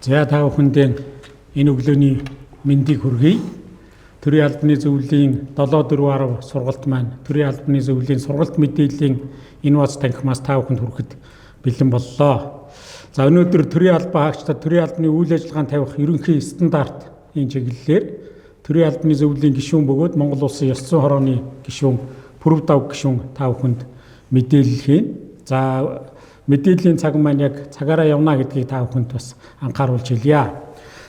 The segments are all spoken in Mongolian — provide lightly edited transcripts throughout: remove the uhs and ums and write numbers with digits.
За та бүхэндээ энэ өглөөний мэндийг хүргэе. Төрийн албаны зөвлөлийн 7.4.10 сургалт маань төрийн албаны зөвлөлийн сургалт мэдээллийн инновац танхимаас та бүхэнд хүрэхэд бэлэн боллоо. За өнөөдөр төрийн албан хаагчдад төрийн албаны үйл ажиллагаанд тавих ерөнхий стандартын чиглэлээр төрийн албаны зөвлөлийн гишүүн бөгөөд Монгол Улсын ёс зүйн хорооны гишүүн Пүрэв Дав гишүүн та бүхэнд мэдээлэл хийн. За мэдээллийн цаг маань яг цагаараа явна гэдгийг та бүхэнд бас анхааруулж хэлье.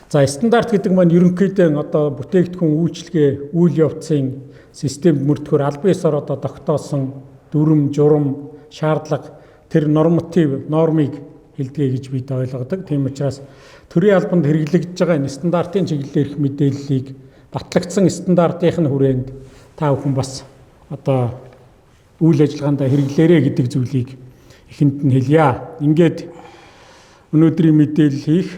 За стандарт гэдэг маань ерөнхийдөө одоо бүтээгдэхүүн үйлчилгээ үйл явцын системд мөрдөхөөр албан ёсоор одоо тогтоосон дүрм, журам, шаардлага тэр норматив нормыг хэлдэг гэж бид ойлгодог. Тийм учраас төрийн албанд хэрэглэгдэж байгаа энэ стандартын чиглэлээр их мэдээллийг батлагдсан стандартын хүрээнд та бүхэн бас одоо үйл ажиллагаанд хэрэглээрэй гэдэг зүйлийг эхэнд нь хэлье. Ингээд өнөөдрийн мэдээлэл хийх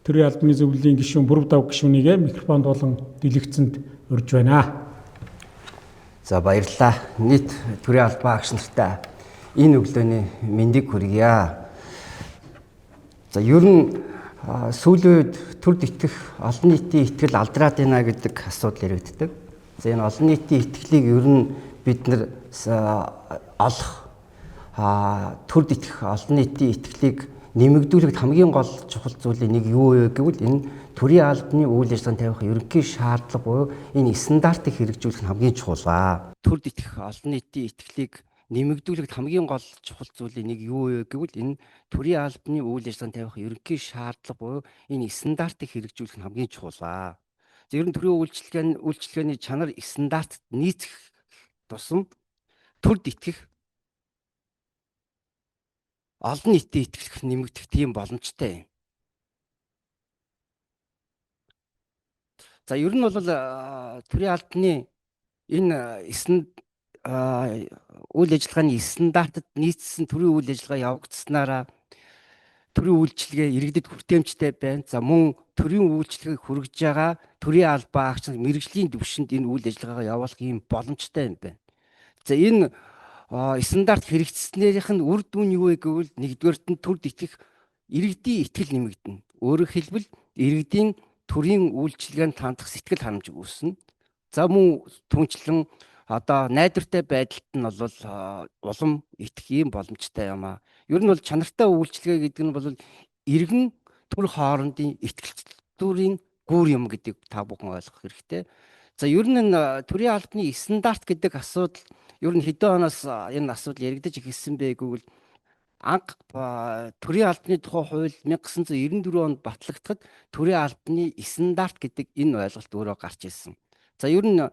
төрийн албаны зөвлөлийн гишүүн Бүрв Дав гишүүнийг микрофонд болон дэлгэцэнд урьж байна. За баярлалаа. Нийт төрийн албан агч нартай энэ өглөөний мэндийг хүргье. За ер нь сүүлийн үед төрд итгэх олон нийтийн итгэл алдраад байна гэдэг асуудал яригддаг. За энэ олон нийтийн итгэлийг ер нь бид нар олох төрд итгэх олон нийтийн итгэлийг нэмэгдүүлэхэд хамгийн гол чухал зүйлийн нэг юу вэ гэвэл энэ төрийн албаны үйл ажиллагаанд тавих ерөнхий шаардлага буюу энэ стандартыг хэрэгжүүлэх нь хамгийн чухал ба. Төрд итгэх олон нийтийн итгэлийг нэмэгдүүлэхэд хамгийн гол чухал зүйлийн нэг юу вэ гэвэл энэ төрийн албаны үйл ажиллагаанд тавих ерөнхий шаардлага буюу энэ стандартыг хэрэгжүүлэх нь хамгийн чухал ба. Ер нь төрийн үйлчилгээний чанар стандартт нийцэх тусам төрд итгэх олон нийтийн итгэх нэмэгдэх тийм боломжтой юм. За ер нь бол төрийн албаны энэ үйл ажиллагааны стандартад нийцсэн төрийн үйл ажиллагаа явагдсанараа төрийн үйлчилгээ иргэдэд хүртээмжтэй байна. За мөн төрийн үйлчилгээг хүргэж байгаа төрийн албан агч мэргэжлийн түвшинд энэ үйл ажиллагаагаа явуулах ийм боломжтой юм байна. За энэ стандарт хэрэгжснээрийнх нь үр дүн юу вэ гэвэл нэгдүгээрт нь төрд итгэх иргэдийн итгэл нэмэгдэнэ. Өөрөөр хэлбэл иргэдийн төрийн үйлчилгээнд хандах сэтгэл ханамж үүснэ. За мөн түнчлэн одоо найдвартай байдалд нь бол улам итгэх ийм боломжтой юм аа. Ер нь бол чанартай үйлчилгээ гэдэг нь бол иргэн төр хоорондын итгэл зүрийн гүр юм гэдгийг та бүхэн ойлгох хэрэгтэй. За ер нь төрийн албаны стандарт гэдэг асуудал ер нь хэдэн оноос энэ асуудал яригдаж эхэлсэн бэ гэвэл анх төрийн албаны тухай хууль 1994 онд батлагдахад төрийн албаны стандарт гэдэг энэ ойлголт өөрөө гарч ирсэн. За ер нь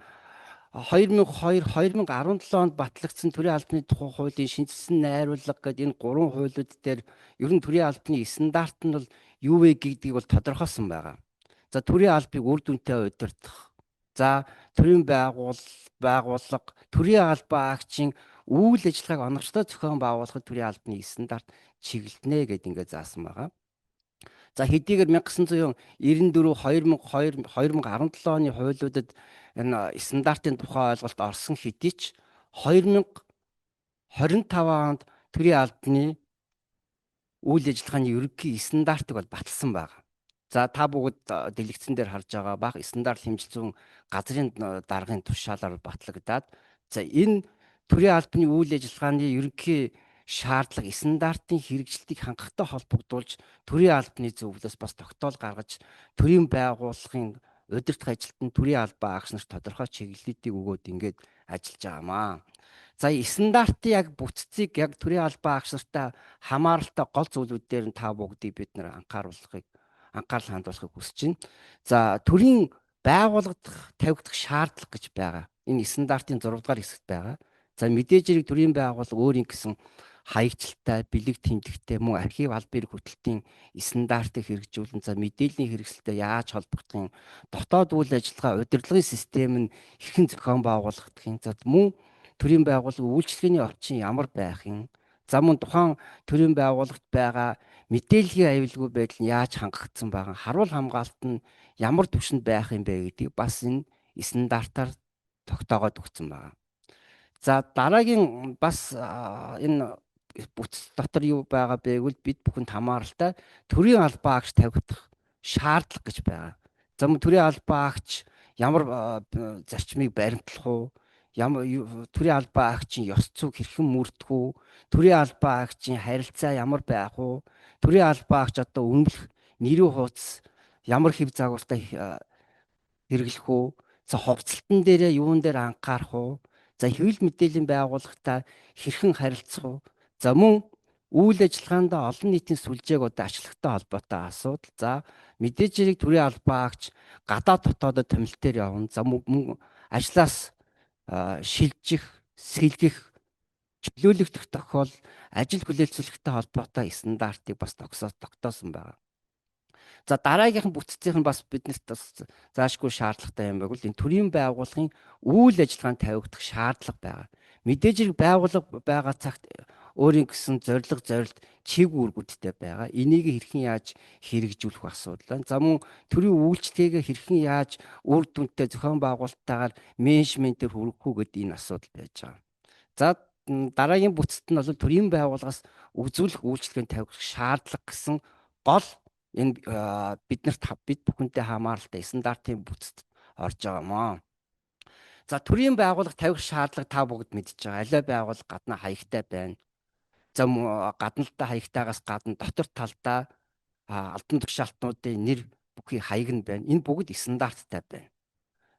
2002 2017 онд батлагдсан төрийн албаны тухай хуулийн шинэчилсэн найруулга гэдэг энэ гурван хуулиуд дээр ер нь төрийн албаны стандарт нь бол юу вэ гэдгийг бол тодорхойлсон байгаа. За төрийн албыг үр дүнтэй удирдах. За төрийн байгууллага, төрийн албан агчийн үйл ажиллагааг оновчтой зохион байгуулахад төрийн албаны стандарт чиглэнэ гэд ингээд заасан байгаа. За хэдийгээр 1994, 2002, 2017 оны хуулиудад энэ стандартын тухай ойлголт орсон хэдий ч 2025 онд төрийн албаны үйл ажиллагааны ерөнхий стандартыг бол баталсан байгаа. За та бүгд дэлгэцэн дээр харж байгаа бах стандарт хэмжил зүйн газрын даргын тушаалаар батлагдаад за энэ төрийн албаны үйл ажиллагааны ерөнхий шаардлага стандартын хэрэгжилтийг хангахтай холбогдуулж төрийн албаны зөвлөөс бас тогтоол гаргаж төрийн байгууллагын удирдах ажилтнанд төрийн албан агч нарт тодорхой чиглэлүүдийг өгөөд ингээд ажиллаж байгаамаа. За стандартын яг бүтцийг яг төрийн албан агч нартай хамааралтай гол зүйлүүд дээр нь та бүгдийг бид нар анхаарал хандуулахыг хүсэж байна. За төрийн байгууллагад тавигдах шаардлага гэж байгаа. Энэ стандартын 6 дугаар хэсэгт байгаа. За мэдээж хэрэг төрийн байгууллага өөрийн гэсэн хаягчлалтай, бэлэг тэмдэгтэй мөн архив албан эрх хөтөлтийн стандартыг хэрэгжүүлэн за мэдээллийн хэрэгсэлтэй яаж холбогдох юм, дотоод үйл ажиллагаа удирдлагын систем нь хэрхэн зохион байгуулагдах юм, за мөн төрийн байгууллага үйлчилгээний орчин ямар байх юм, за мөн тухайн төрийн байгууллагт байгаа мэдээллийн аюулгүй байдал нь яаж хангагдсан байгаа, харуул хамгаалалт нь ямар түвшинд байх юм бэ гэдгийг бас энэ стандартаар тогтоогоод өгсөн байгаа. За дараагийн бас энэ бүтц дотор юу байгаа бэ гэвэл бид бүхэнд хамааралтай төрийн албан агч тавигдах шаардлага гэж байгаа. За мөн төрийн албан агч ямар зарчмыг баримтлах уу? Ямар төрийн албан агчийн ёс зүйг хэрхэн мөрдөх үү? Төрийн албан агчийн харилцаа ямар байх уу? Төрийн албан агч одоо үнэмлэх нэрийн хуудас ямар хэв загвартай хэрэглэх үү? За хувцалтан дээрээ юун дээр анхаарах уу? За хэвлэл мэдээллийн байгууллагатай хэрхэн харилцах уу? За мөн үйл ажиллагаанд олон нийтийн сүлжээг одоо ашиглахтай холбоотой асуудал. За мэдээж хэрэг төрийн албан агч гадаад дотоодод томилтоор явна. За мөн ажлаас шилжих, сэлгэх, чөлөөлөгдөх тохиол ажил хүлээлцүүлэхтэй холбоотой стандартыг бас тогтоосон байгаа. За дараагийнх нь бүтцийнх нь бас биднэрт бас заашгүй шаардлагатай юм байг л энэ төрийн байгууллагын үйл ажиллагаанд тавигдах шаардлага байгаа. Мэдээж хэрэг байгууллага байгаа цагт өөрийн гэсэн зорилго зорилт чиг үүргүүдтэй байгаа. Энийг хэрхэн яаж хэрэгжүүлэх асуудал байна. За мөн төрийн үйлчлэгээ хэрхэн яаж үр дүнтэй зохион байгуулалттайгаар менежментээр хүргэх үү гэдэг энэ асуудал байж байгаа. За дараагийн бүтцэд нь бол төрийн байгууллагаас үзүүлэх үйлчлэгээнд тавих шаардлага гэсэн гол энэ биднэрт бид бүхэнтэй хамааралтай стандартын бүтцэд орж байгаа юм аа. За төрийн байгууллага тавих шаардлага та бүгд мэдж байгаа. Аливаа байгууллага гадна хаягтай байна. За гадналтай хаягтайгаас гадна дотор талдаа албан тушаалтнуудын нэр бүхий хаяг нь байна. Энэ бүгд стандарттай байна.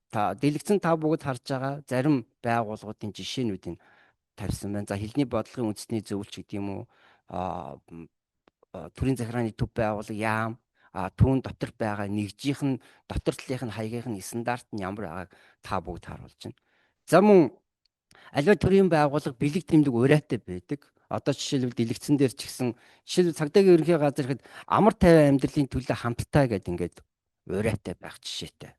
Та дэлгэцэн та бүгд харж байгаа зарим байгууллагуудын жишээнүүдийг тавьсан байна. За хэлний бодлогын үндэсний зөвлөч гэдэг юм уу, төрийн захиргааны төв байгууллага яам түүн дотор байгаа нэгжийнх нь дотор талынх нь хаягийнх нь стандарт нь ямар байгааг та бүгд харуулж байна. За мөн аливаа төрийн байгууллага бэлэг тэмдэг урайтай байдаг. Одоо жишээлбэл дэлгэцэн дээр ч гэсэн жишээлбэл цагдаагийн ерөнхий газар ихэд амар тайван амьдралын төлөө хамттай гэдэг ингээд урайтай байх жишээтэй.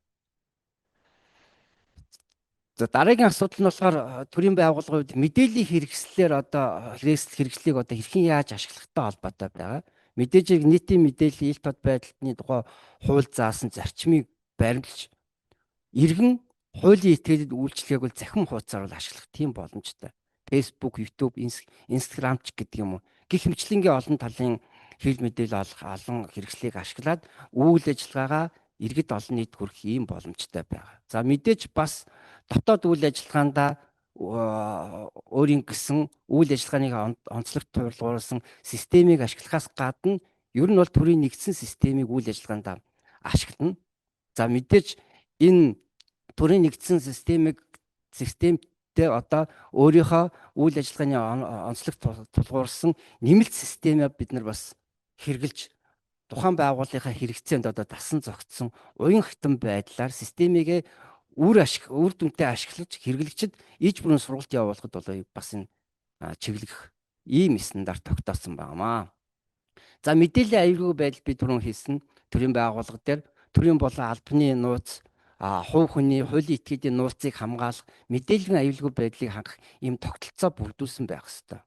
За дараагийн асуудал нь болохоор төрийн байгууллагын хувьд мэдээллийн хэрэгслээр одоо хэрэгслийг одоо хэрхэн яаж ашиглахтай холбоотой байгаа. Мэдээж хэрэг нийтийн мэдээллийн ил тод байдлын тухай хууль заасан зарчмыг баримталж иргэн хуулийн этгээдэд үйлчлэгийг бол захин хуудасаар бол ашиглах тийм боломжтой. Facebook, YouTube, Instagram ч гэдэг юм уу. Гэх мэтлэнгийн олон талын хэвлэл мэдээлэл олох олон хэрэгслийг ашиглаад үйл ажиллагаагаа иргэд олон нийт хүрэх ийм боломжтой байгаа. За мэдээж бас дотоод үйл ажиллагаандаа өөрийн гэсэн үйл ажиллагааны онцлог тулгуурласан системийг ашиглахаас гадна ер нь бол төрийн нэгдсэн системийг үйл ажиллагаанд ашиглана. За мэдээж энэ төрийн нэгдсэн системтэй одоо өөрийнхөө үйл ажиллагааны онцлог тулгуурласан нэмэлт системээ бид нар бас хэрэгжилж тухайн байгууллагынхаа хэрэгцээнд одоо дасан зохицсон уян хатан байдлаар системийг үр дүнтэй ашиглаж хэрэглэгчид иж бүрэн сургалт явуулахад бол бас энэ чиглэх ийм стандарт тогтоосон байнамаа. За мэдээллийн аюулгүй байдал би түрүүн хэлсэн төрийн байгууллага дээр төрийн болон албаны нууц хувь хүний хуулийн этгээдийн нууцыг хамгаалах мэдээллийн аюулгүй байдлыг хангах ийм тогтолцоо бүрдүүлсэн байх ёстой.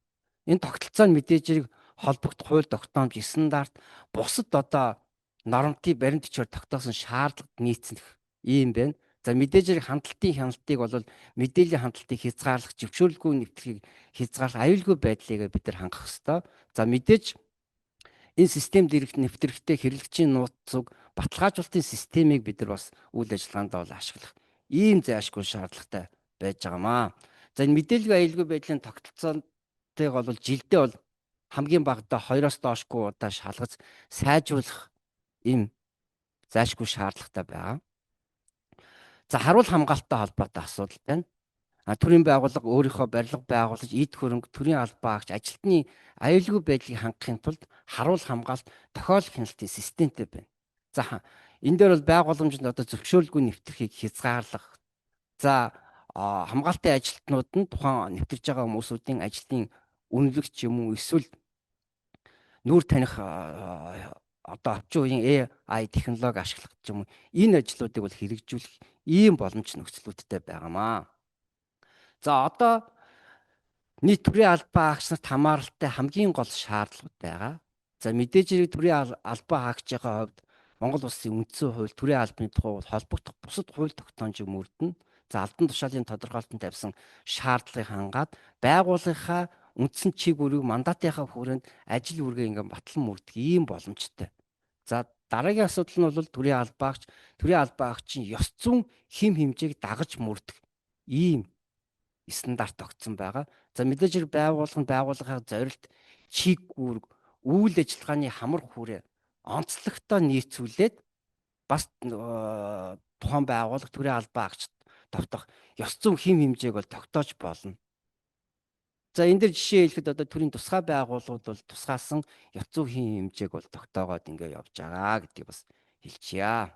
Энэ тогтолцоо нь мэдээж хэрэг холбогдох хууль тогтоомж стандарт бусад одоо нормтын баримт бичгээр тогтоосон шаардлагад нийцэх ийм байна. За мэдээж хэрэг хандлтын хяналтыг бол мэдээллийн хандлтыг хязгаарлах, зөвшөөрлгүй нэвтрэлгийг хязгаарлах аюулгүй байдлыг бид нар хангах ёстой. За мэдээж энэ системд ирэх нэвтрэхтэй хэрэглэгчийн нууц зүг баталгаажуулалтын системийг бид нар бас үйл ажиллагаанд бол ашиглах ийм зайлшгүй шаардлагатай байж байгаамаа. За энэ мэдээллийн аюулгүй байдлын тогтолцоотойг бол жилдээ бол хамгийн багадаа 2-оос доошгүй удаа шалгаж сайжруулах ийм зайлшгүй шаардлагатай байгаа. За харуул хамгаалттай холбоотой асуудал байна. Төрийн байгууллага өөрийнхөө барилга байгуулж эд хөрөнгө төрийн албан агч ажилтны аюулгүй байдлыг хангахын тулд харуул хамгаалт тохиолдол хяналтын системтэй байна. За энэ дээр бол байгууламжинд одоо зөвшөөрлгүй нэвтрэхийг хязгаарлах. За хамгаалтын ажилтнууд нь тухайн нэвтэрж байгаа хүмүүсүүдийн ажлын үнэлэгч юм уу эсвэл нүүр таних одоо орчин үеийн AI технологи ашиглах ч юм уу энэ ажлуудыг бол хэрэгжүүлэх ийм боломж нөхцлүүдтэй байгаамаа. За одоо нийт төрийн албан агч нарт хамааралтай хамгийн гол шаардлагууд байгаа. За мэдээж хэрэг төрийн албан агчийнхаа хувьд Монгол улсын үндсэн хууль, төрийн албаны тухай холбогдох бусад хууль тогтоомжийг мөрдөнө. За албан тушаалын тодорхойлолтод тавьсан шаардлагыг хангаад байгууллагынхаа үндсэн чиг үүрэг мандатынхаа хүрээнд ажил үүргээ ингээд батлан мөрдөх ийм боломжтой. За дараагийн асуудал нь бол төрийн албаагч, төрийн албаагчийн ёс зүйн хэм хэмжээг дагаж мөрдөх ийм стандарт тогтсон байгаа. За мэдээж хэрэг байгууллага нь байгууллагын зорилт, чиг үүрэг, үйл ажиллагааны хамар хүрээ онцлогтой нийцүүлээд бас тухайн байгууллага төрийн албаагч тогтоох ёс зүйн хэм хэмжээг бол тогтоож болно. За энэ дэр жишээ хэлэхэд одоо төрийн тусгай байгууллагууд бол тусгаасан ёс зүйн хэм хэмжээг бол тогтоогоод ингээ явж байгаа гэдгийг бас хэлчихье.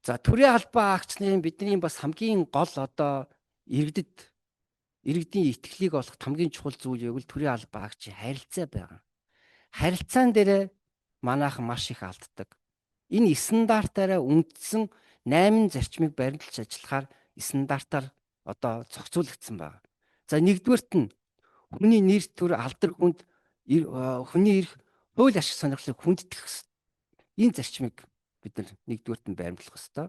За төрийн албан агчны бидний бас хамгийн гол одоо иргэдийн итгэлийг олох хамгийн чухал зүйл юу гэвэл төрийн албан агчийн харилцаа байгаа. Харилцаан дээрээ манайхан маш их алддаг. Энэ стандартаараа үндсэн 8 зарчмыг баримталж ажиллахаар стандартаар одоо зохицуулагдсан байна. За нэгдүгээрт нь хүний нэр төр алдар хүнд хүний эрх хууль ашиг сонирхлыг хүндэтгэх энэ зарчмыг бид нар нэгдүгээрт нь баримтлах ёстой.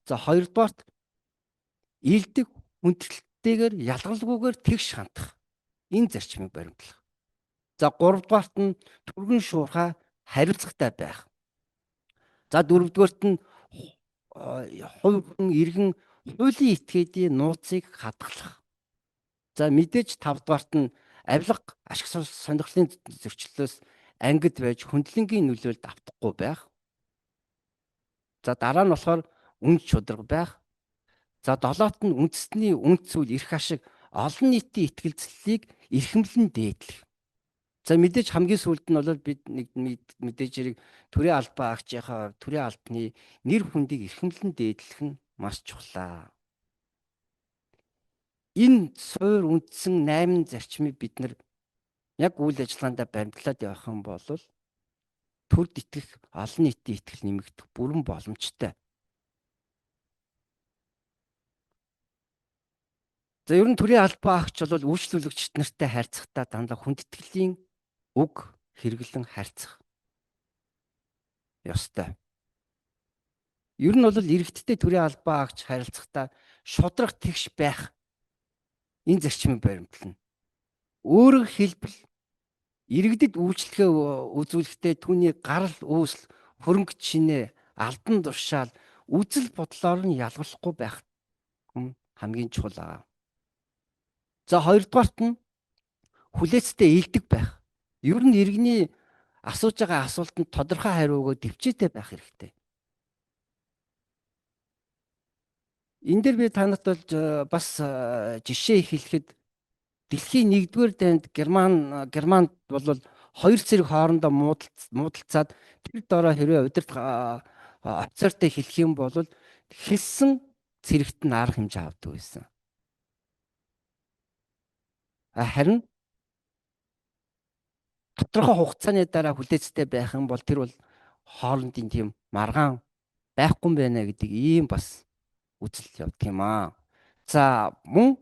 За хоёрдугаарт илдэг хүндэтгэлтэйгээр ялгалгүйгээр тэгш хандах энэ зарчмыг баримтлах. За гуравдугаарт нь түргэн шуурхай хариуцлагатай байх. За дөрөвдүгээрт нь хувь хүн иргэн хуулийн этгээдийн нууцыг хадгалах. За мэдээж тавдугаарт нь авилга ашиг сонирхлын зөрчлөлөөс ангид байж хөндлөнгийн нөлөөлөлд автахгүй байх. За дараа нь болохоор үн шударга байх. За долоот нь үндэсний үнд зүйл эрх ашиг олон нийтийн итгэлцлийг эрхэмлэн дээдлэх. За мэдээж хамгийн сүүлд нь бол бид нэг мэдээж хэрэг төрийн албан агчийнхаа төрийн албаны нэр хүндийг эрхэмлэн дээдлэх нь маш чухлаа. Энэ суур үндсэн 8 зарчмыг бид нар яг үйл ажиллагаандаа баримтлаад явах юм бол төрд итгэх олон нийтийн итгэл нэмэгдэх бүрэн боломжтой. За ер нь төрийн албан агч бол үйлчлүүлэгчид нартай харьцахдаа дандаа хүндэтгэлийн үг хэрэглэн харьцах ёстой. Ер нь бол иргэдтэй төрийн албан агч харилцахдаа шудраг тэгш байх энэ зарчмыг баримтлана. Өөрөөр хэлбэл иргэдэд үйлчлэгээ үзүүлэхдээ түүний гарал үүсэл, хөрөнгө чинээ, алдан тушаал, үзэл бодлоор нь ялгарлахгүй байх хамгийн чухал байгаа. За хоёрдугаарт нь хүлээцтэй илдэг байх. Ер нь иргэний асууж байгаа асуултанд тодорхой хариу өгөө төвчээтэй байх хэрэгтэй. Энэ дээр би танарт бол бас жишээ хэлэхэд дэлхийн 1-р дайнд Германд бол хоёр цэрэг хоорондоо муудалцаад тэр дороо хэрвээ удирдах офицертэй хэлэх юм бол хэлсэн цэрэгт нь арга хэмжээ авдаг байсан. Харин тодорхой хугацааны дараа хүлээцтэй байх юм бол тэр бол хоорондын тийм маргаан байхгүй юм байна гэдэг ийм бас үзэл явдаг юм аа. За мөн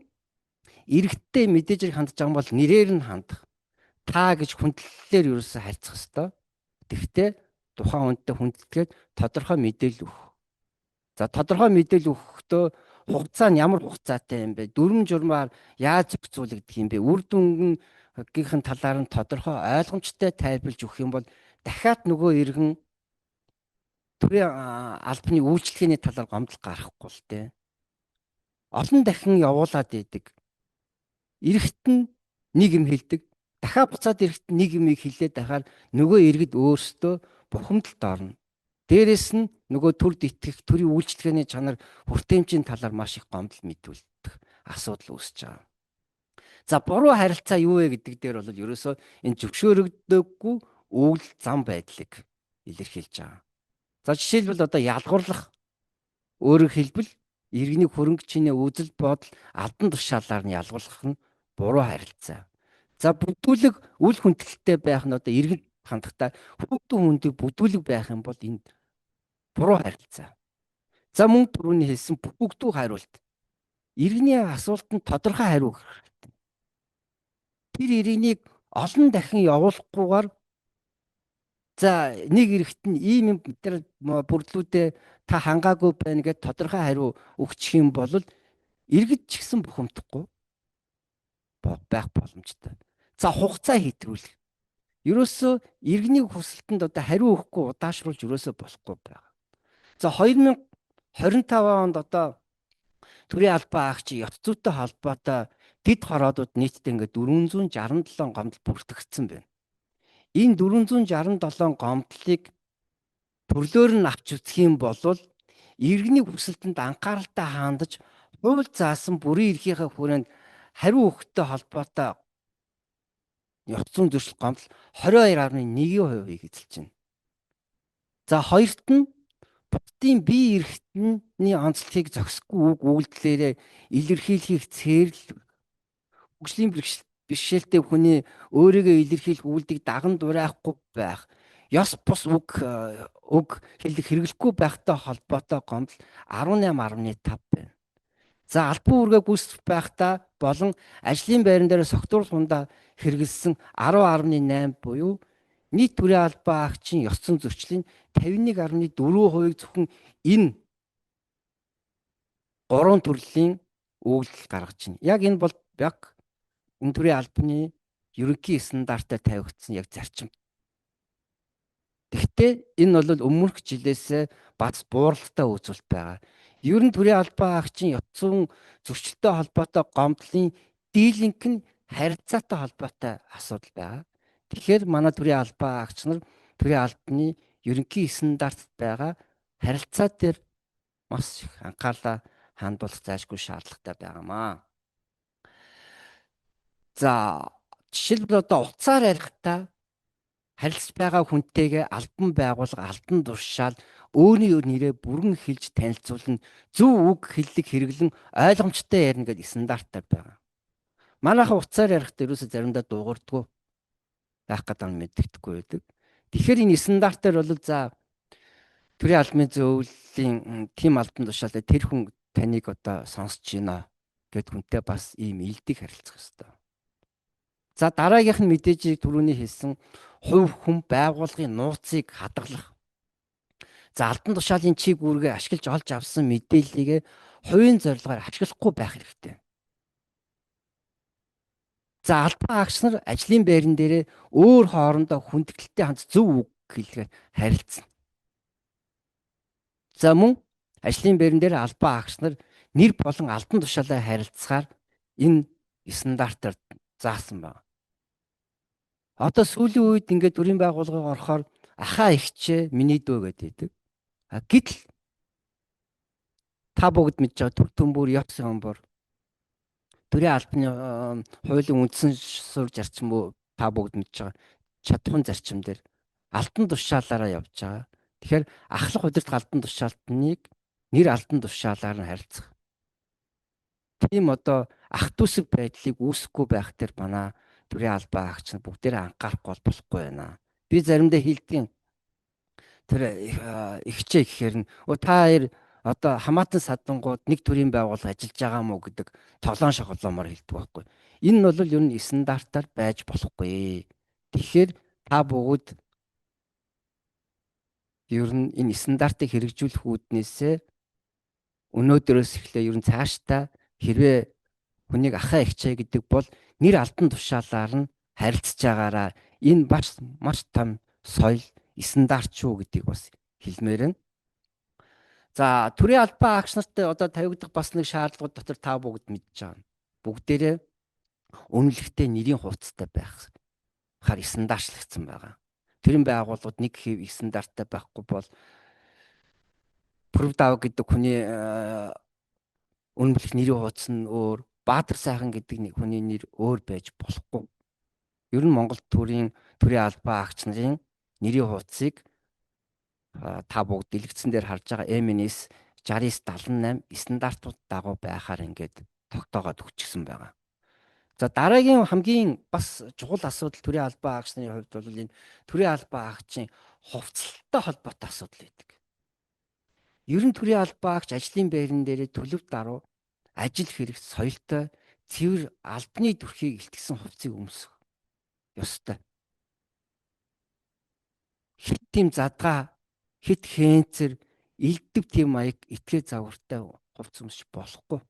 иргэдтэй мэдээж хэрэг хандж байгаа юм бол нэрээр нь хандах. Та гэж хүндлэлээр ерөөсөө харьцах ёстой. Тэгэхдээ тухайн хүнтэй хүндэтгээд тодорхой мэдээлэл өгөх. За тодорхой мэдээлэл өгөхдөө хугацаа нь ямар хугацаатай юм бэ? Дүрм журмаар яаж зохицуулагдах юм бэ? Үр дүн гийнхэн талаар нь тодорхой ойлгомжтой тайлбарлаж өгөх юм бол дахиад нөгөө иргэн төрийн албаны үйлчлэгээний талаар гомдол гаргахгүй л дээ. Олон дахин явуулаад идэг. Эрэхт нь нэг юм хэлдэг. Дахиад буцаад эрэхт нь нэг юмыг хэлээд дахиад нөгөө иргэд өөрсдөө бухимдалд орно. Дээрээс нь нөгөө төрд итгэх, төрийн үйлчлэгээний чанар, хүртээмжийн талаар маш их гомдол мэдүүлдэг асуудал үүсэж байгаа. За буруу харилцаа юу вэ гэдэг дээр бол ерөөсөө энэ зөвшөөрөгдөөгүй үйл зам байдлыг илэрхийлж байгаа. За жишээлбэл одоо ялгуурлах, өөрөөр хэлбэл иргэний хөрөнгө чинээ үзэл бодол алдан тушаалаар нь ялгуулах нь буруу харилцаа. За бүдүүлэг үл хүндэтгэлтэй байх нь одоо иргэнд хандахдаа хүүхдэн хүндийг бүдүүлэг байх юм бол энд буруу харилцаа. За мөн түрүүний хэлсэн бүгдүү хариулт. Иргэний асуултанд тодорхой хариу өгөх хэрэгтэй. Тэр иргэнийг олон дахин явуулахгүйгээр за нэг эрэгт нь ийм юм тэр бүрдлүүдээ та хангаагүй байна гэд тодорхой хариу өгчих юм бол иргэд ч гэсэн бухимдахгүй. байх боломжтой. За, хугацаа хэтрүүлэх. Ерөөсөө иргэний хүсэлтэнд одоо хариу өгөхгүй удаашруулж ерөөсөө болохгүй байгаа. За, 2025 онд одоо төрийн албан аагчийн ёс зүйтэй холбоотой дэд хороодууд нийтдээ ингээд 467 гомдол бүртгэгдсэн байна. Энэ 467 гомдлыг төрлөөр нь авч үзэх юм бол иргэний хүсэлтэнд анхааралтай хандаж, хууль заасан бүрийн эрхийнхээ хүрээнд хариу өгөхтэй холбоотой ёс зүйн зөрчил гомдол 22.1%-ийг эзэлж байна. За, хоёрт нь бусдын бие эрхтний онцлогийг зохисгүй үг үйлдэлээрээ илэрхийлэхийг цээрл, хөгжлийн бэрхшээлтэй хүний өөрийгөө илэрхийлэх үйлдийг даган дуурайхгүй байх, ёс бус үг хэллэг хэрэглэхгүй байхтай холбоотой гомдол 18.5 байна. За, албан үүргээ гүйцэтгэх байхдаа болон ажлын байран дээр согтуур хундаа хэрэглэсэн 10.8 буюу нийт төрийн албан агчийн ёс зүйн зөрчлийн 51.4%-ийг зөвхөн энэ гурван төрлийн өгөгдөл гаргаж байна. Яг энэ бол яг энэ төрийн албаны ерөнхий стандартаар тавигдсан яг зарчим. Гэхдээ энэ бол өмнөх жилээс бац бууралттай үзүүлэлт байгаа. Ер нь төрийн албан агчийн ёс зүйн зөрчилтэй холбоотой гомдлын дийлэнх нь харилцаатай холбоотой асуудал байгаа. Тэгэхээр манай төрийн албан агч нар төрийн албаны ерөнхий стандартд байгаа харилцаа дээр маш их анхаарлаа хандуулах зайлшгүй шаардлагатай байгаамаа. За, жишээлбэл, одоо утсаар ярихдаа харилцаж байгаа хүнтэйгээ албан байгууллага, албан тушаал, өөрийн нэрээ бүрэн хэлж танилцуулна, зөв үг хэллэг хэрэглэн ойлгомжтой ярина гэдэг стандарттай байгаа. Манайхан утсаар ярихдаа ерөөсөө заримдаа дуугардаггүй байх гэдэг нь мэдэгдэхгүй байдаг. Тэгэхээр энэ стандартаар бол, за, төрийн албаны зөвлөлийн тийм албан тушаалтай тэр хүн таныг одоо сонсож байна гэд хүнтэй бас ийм илдэг харилцах ёстой. За, дараагийнх нь мэдээж түрүүний хэлсэн хувь хүн, байгууллагын нууцыг хадгалах. За, албан тушаалын чиг үүргээ ашиглаж олж авсан мэдээллийг хувийн зорилгоор ашиглахгүй байх хэрэгтэй. За, албан агч нар ажлын байран дээрээ өөр хоорондоо хүндэтгэлтэй хандаж, зөв үг хэлгээр харилцана. За, мөн ажлын байран дээр албан агч нар нэр болон албан тушаалаар харилцахаар энэ стандартаар заасан байна. Одоо сүүлийн үед ингээд төрийн байгууллагыг орохоор ахаа эгчээ, миний дөө гэдэг. А гэтэл та бүгд мэдж байгаа төр төмбөр, ёс ёмбор, төрийн албаны хуулийн үндсэн суурь зарчим, та бүгд мэдж байгаа чадван зарчим дээр албан тушаалаараа явж байгаа. Тэгэхээр ахлах удирдах албан тушаалтныг нэр албан тушаалаар нь харилцах. Тийм одоо ах дүүсэг байдлыг үүсэхгүй байх дээр манай төрийн албан агч нар бүгдээрээ анхаарахгүй бол болохгүй байна. Би заримдаа хэлдэг. Тэр эгчээ гэхээр нь та хоёр одоо хамаатан садангууд нэг төрийн байгууллага ажиллаж байгаа юм уу гэдэг тоглоом шоглоомоор хэлдэг байхгүй. Энэ нь бол ер нь стандартаар байж болохгүй. Тэгэхээр та бүгд ер нь энэ стандартыг хэрэгжүүлэх үүднээсээ өнөөдрөөс эхлээ ер нь цаашдаа хэрвээ хүнийг ахаа эгчээ гэдэг бол нэр албан тушаалаар нь харилцаж байгаараа, энэ маш маш том соёл, стандарт шүү гэдгийг бас хэлмээр байна. За, төрийн албан агч нарт одоо тавигдах бас нэг шаардлагууд дотор та бүгд мэдж байгаа. Бүгдээрээ үнэлэхтэй нэрийн хуудастай байх хаар стандартчлагдсан байгаа. Төрийн байгууллагууд нэг хэв стандарттай байхгүй бол Пүрэв гэдэг хүний үнэмлэх нэрийн хуудас нь өөр, Баатар сайхан гэдэг нэг хүний нэр өөр байж болохгүй. Ер нь Монгол төрийн албан агч нарын нэрийн хуудсыг та бүгд дэлгэцэн дээр харж байгаа MNS 6978 стандартууд дагуу байхаар ингээд тогтоогоод өгчихсөн байгаа. За, дараагийн хамгийн бас чухал асуудал төрийн албан агч нарын хувьд бол энэ төрийн албан агчийн хувцлалтай холбоотой асуудал байдаг. Ер нь төрийн албан агч ажлын байран дээрээ төлөв даруй ажил хэрэг соёлтой, цэвэр, албаны төрхийг илтгэсэн хувцсыг өмсөх ёстой. Хэт тийм задгаа, хэт хэнцэр, элдэв тийм маяг этгээ загвартай хувцас өмсч болохгүй.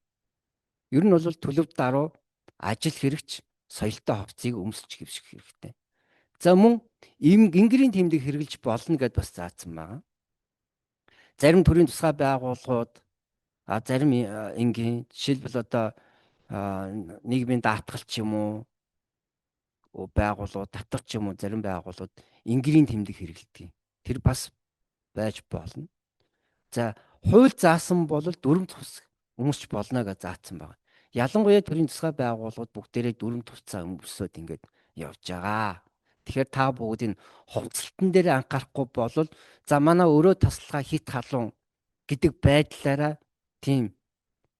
Ер нь бол төлөв даруй ажил хэрэгч Соёлтой хувцсыг өмсөж хэвших хэрэгтэй. За мөн ингэрийн тэмдэг хэрэглэж болно гэдээ бас заасан байгаа. Зарим төрийн тусгай байгууллагууд, зарим энгийн, жишээлбэл одоо нийгмийн даатгал ч юм уу байгууллагууд, татвар ч юм уу, зарим байгууллагууд ингэрийн тэмдэг хэрэглэдэг. Тэр бас байж болно. За, хууль заасан бол дүрм тус өмсч болно гэж заасан байгаа. Ялангуяа төрийн тусгай байгууллагууд бүгдээрээ дүрм тусцаа өмсөөд ингээд явж байгаа. Тэгэхээр та бүгд энэ хувцалтан дээр анхаарахгүй болол за манай өрөө тасалгаа хит халуун гэдэг байдлаараа тийм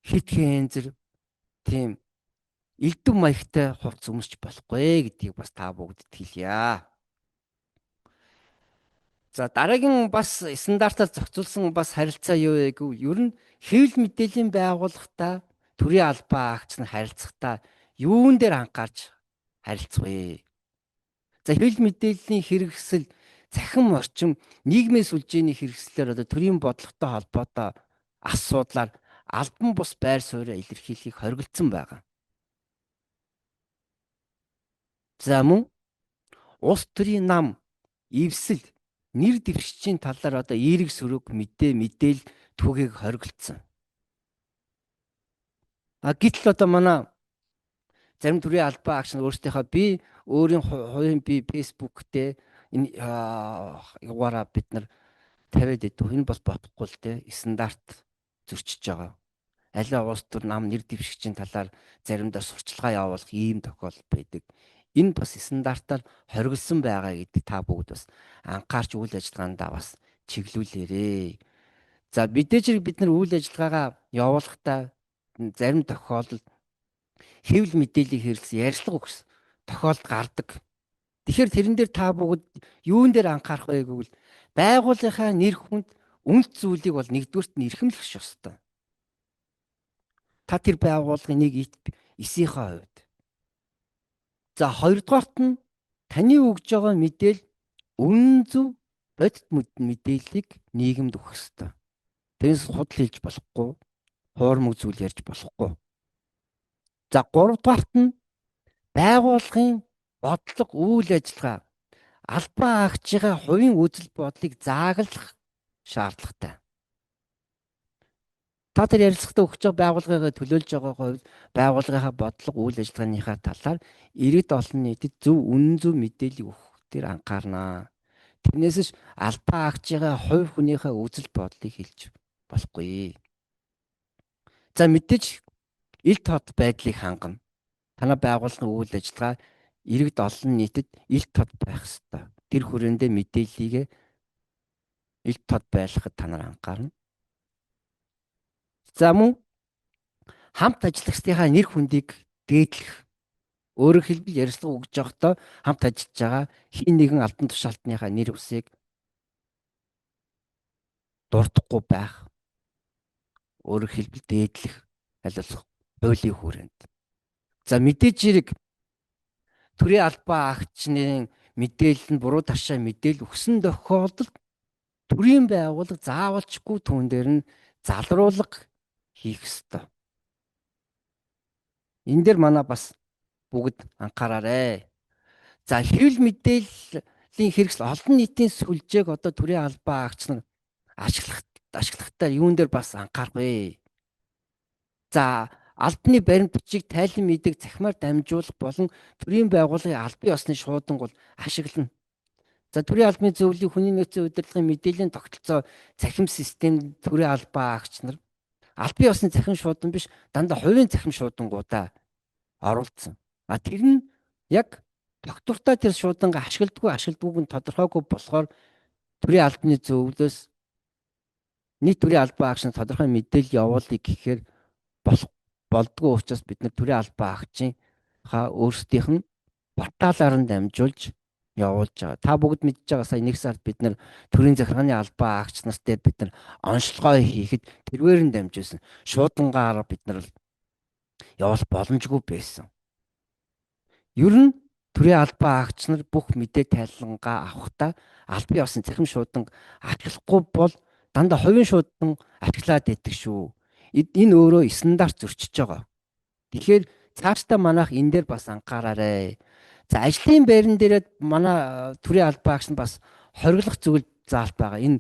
хит хэнзэр тийм элдв маягтай хувцас өмсч болохгүй гэдгийг бас та бүгдэд хэлье. За, дараагийн бас стандартаар зохицуулсан бас харилцаа юу вэ гэвэл ер нь хэвлэл мэдээллийн байгууллагатай төрийн албаа агч нь харилцахдаа юун дээр анхаарч харилцах вэ? За, хэвлэл мэдээллийн хэрэгсэл, цахим орчин, нийгмийн сүлжээний хэрэгслээр одоо төрийн бодлоготой холбоотой асуудлаар албан бус байр сууриа илэрхийлэхийг хориглосон байгаа. За, мөн улс төрийн нам, эвсэл, нэр дэвшигчийн талаар одоо эерэг сөрөг мэдээл түүхийг хориглосон. А гэтэл одоо манай зарим төрийн албан агч нар өөрсдийнхөө би өөрийн хувийн би Facebook дээр энэ югаараа бид нар тавиад идэв. Энэ бол бодохгүй л дээ, стандарт зөрчиж байгаа. Аливаа улс төр нам нэр дэвшигчийн талаар заримдаа сурчлагаа явуулах ийм тохиолдол байдаг. Энэ бас стандартаар хориглосон байгаа гэдэг та бүгд бас анхаарч үйл ажиллагаандаа бас чиглүүлээрэй. За, мэдээж хэрэг бид нар үйл ажиллагаагаа явуулахдаа зарим тохиолдолд хэвлэл мэдээллийг хэрэглэсэн ярилцлага өгсөн тохиолдол гардаг. Тэгэхээр тэрэн дээр та бүгд юун дээр анхаарах вэ гэвэл байгууллагынхаа нэр хүнд үнэт зүйлийг бол нэгдүгээрт нь эрхэмлэх ёстой. Та тэр байгууллагын нэг эсийнхээ хувьд. За, хоёрдугаарт нь таны өгж байгаа мэдээл үнэн зөв бодит мэдээллийг нийгэмд өгөх ёстой. Тэрнээс худал хэлж болохгүй, хуурмаг зүйл ярьж болохгүй. За, гуравдугаарт нь байгууллагын бодлого, үйл ажиллагаа, албан агчийн хувийн үзэл бодлыг зааглах шаардлагатай. Та тэр ярилцлагатаа өгч байгаа байгууллагыг төлөөлж байгаа хувьд байгууллагынхаа бодлого, үйл ажиллагааныхаа талаар иргэд олон нийтэд зөв үнэн зөв мэдээллийг өгөх дээр анхаарнаа. Тэрнээс ш албан агчийн хувь хүнийхээ үзэл бодлыг хэлж болохгүй. За, мэдээж ил тод байдлыг хангана. Танай байгууллагын үйл ажиллагаа иргэд олон нийтэд ил тод байх ёстой. Тэр хүрээндээ мэдээллийг ил тод байлгахад та нар анхаарна. За, мөн хамт ажиллагчдынхаа нэр хүндийг дээдлэх. Өөрөөр хэлбэл ярилцлага өгж байхдаа хамт ажиллаж байгаа хин нэгэн албан тушаалтныхаа нэр үсийг дурдахгүй байх. Өөрөөр хэлбэл дээдлэх аль болох хуулийн хүрээнд. За, мэдээж хэрэг төрийн албан агчны мэдээлэл нь буруу ташаа мэдээлэл өгсөн тохиолдолд төрийн байгууллага заавалчгүй түүн дээр нь залруулга хийх ёстой. Энэ дээр манай бас бүгд анхаараарэ. За, хэвлэл мэдээллийн хэрэгсэл, олон нийтийн сүлжээг одоо төрийн албан агч нар ашиглахдаа юун дээр бас анхаарах вэ? За, албаны баримт бичиг, тайлан мэдээг цахимаар дамжуулах болон төрийн байгууллагын албан ёсны шууданг бол ашиглана. За, төрийн албаны зөвлөлийн хүний нөөцийн удирдлагын мэдээллийн тогтолцоо цахим систем төрийн албан агч нар албан ёсны цахим шуудан биш, дандаа хувийн цахим шуудангуудаа оруулсан. А тэр нь яг тогтвортой тэр шуудангаа ашигладаггүй нь тодорхойгүй болохоор төрийн албаны зөвлөөс нийт төрийн албан агч нар тодорхой мэдээлэл явуулъя гэхээр болох болдгоо учраас бид нар төрийн албан агчийн өөрсдийнх нь порталаар нь дамжуулж явуулж байгаа. Та бүгд мэдж байгаа, сая нэг сард бид нар төрийн захиргааны албан агч нар дээр бид нар онцлогоо хийхэд тэрвээр нь дамжуулсан. Шуудангаар бид нар явуулах боломжгүй байсан. Ер нь төрийн албан агч нар бүх мэдээ тайлангаа авахдаа албан ёсны цахим шууданг ашиглахгүй бол дандаа хувийн шуудан ашиглаад байдаг шүү. Энэ өөрөө стандарт зөрчиж байгаа. Тэгэхээр цаашдаа манайх энэ дээр бас анхаараарай. За ажлын байран дээр манай төрийн албан агч нь бас хориглох зүйл заалт байгаа. Энэ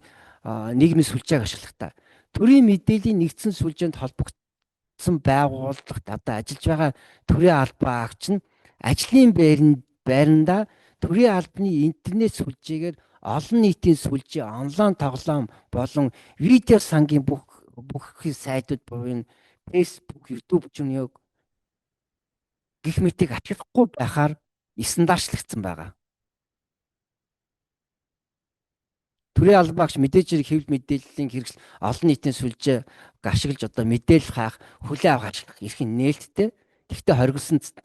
нийгмийн сүлжээг ашиглахдаа төрийн мэдээллийн нэгдсэн сүлжээнд холбогдсон байгууллагт одоо ажиллаж байгаа төрийн албан агч нь ажлын байрандаа төрийн албаны интернет сүлжээгээр олон нийтийн сүлжээ, онлайн тоглоом болон видео сангийн бүх сайтууд буюу Facebook, YouTube ч юм уу гэх мэтийг ашиглахгүй байхаар стандартлагдсан байгаа. Төрийн албан агч мэдээж хэрэг хэвлэл мэдээллийн хэрэгсэл олон нийтийн сүлжээ ашиглаж одоо мэдээлэл хаах, хүлээн авах ашиглах эрх нь нээлттэй. Тэгэхдээ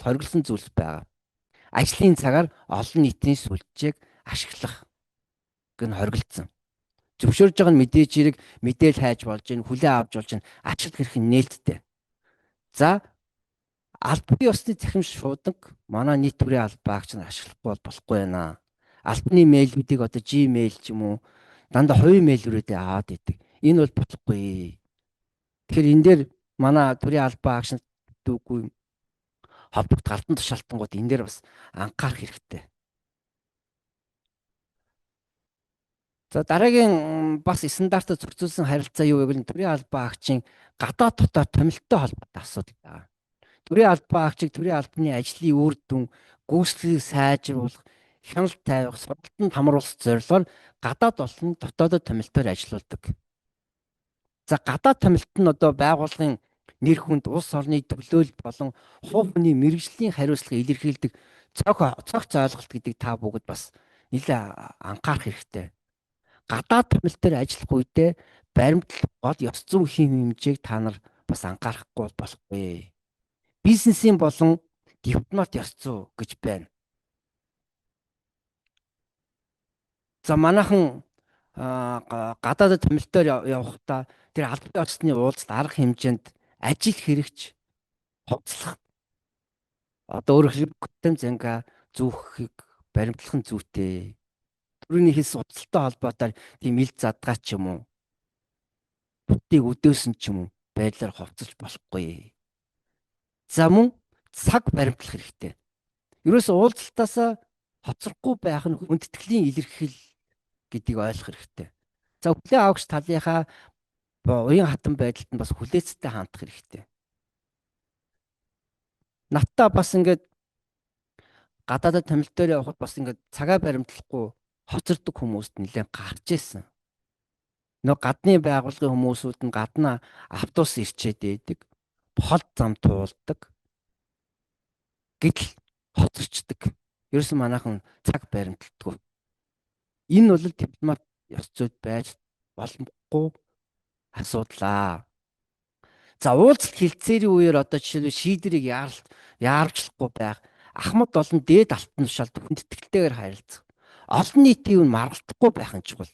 хориглосон зүйлс байгаа. Ажлын цагаар олон нийтийн сүлжээг ашиглах гэн хориглосон. Зөвшөөрж байгаа нь мэдээж хэрэг мэдээлэл хайж болж гин, хүлээн авч болж гин, ашиглах эрх нь нээлттэй. За албан ёсны цахим шууданг манай нийт төрийн албан агч нь ашиглахгүй бол болохгүй байна. Албаны мэйлүүдийг одоо Gmail ч юм уу дандаа хувийн мэйлрүүдээ аваад идэг. Энэ бол болохгүй. Тэгэхээр энэ дээр манай төрийн албан агч дүүгүй холбогдох албан тушаалтангууд энэ дээр бас анхаарах хэрэгтэй. За дараагийн бас стандартад зөрчилсөн харилцаа юу вэ гэвэл төрийн албан агчийн гадаад дотоод томилттой холбоотой асуудал байна. Төрийн албан агчийг төрийн албаны ажлын үр дүн, гүйцэтгэлийг сайжруулах, хяналт тавих, сургалтанд хамруулах зорилгоор гадаад болон дотоодод томилтоор ажиллаулдаг. За гадаад томилт нь одоо байгууллагын нэр хүнд, улс орны төлөөлөл болон хувь хүний мэргэжлийн хариуцлага илэрхийлдэг цогц ойлголт гэдэг та бүгд бас нэлээд анхаарах хэрэгтэй. Гадаад томилтоор ажиллах үедээ баримтлал гол ёс зүйн хэм хэмжээг та нар бас анхаарахгүй болохгүй. Бизнесийн болон дипломат ёс зүй гэж байна. За манайхан гадаадд томилтоор явахдаа тэр албан ёсны уулзалт арга хэмжээнд ажил хэрэгч хувцлах одоо өөрөөр хэлбэл хөтөм зангаа зүүхийг баримтлах нь зүйтэй. Түрүүний хэлсэн утастай холбоотоор тийм ил задгаа ч юм уу бүтийг өдөөсөн ч юм уу байдлаар хувцалж болохгүй. За мөн цаг баримтлах хэрэгтэй. Ерөөсөө уулзалтаасаа хоцрохгүй байх нь хүндэтгэлийн илэрхийлэл гэдгийг ойлгох хэрэгтэй. За хүлээн авагч талынхаа уян хатан байдалд нь бас хүлээцтэй хандах хэрэгтэй. Надтай бас ингээд гадаадад томилтоор явхад бас ингээд цагаа баримтлахгүй хоцордог хүмүүст нэлээд гарч ирсэн. Нөгөө гадны байгууллагын хүмүүсүүд нь гаднаа автобус ирчээд байдаг, хол зам туулдаг. Гэтэл хоцорчдөг. Ерөөсөн манайхан цаг баримталдаггүй. Энэ бол дипломат ёс зүйд байж боломгүй асуудлаа. За уулзалт хилцээрийн үеэр одоо жишээлбэл шийдвэрийг яарвчлахгүй байх, ахмад болон дээд алтан тушаалд хүндэтгэлтэйгээр харилцах, олон нийтийн үн маргалтахгүй байх нь чухал.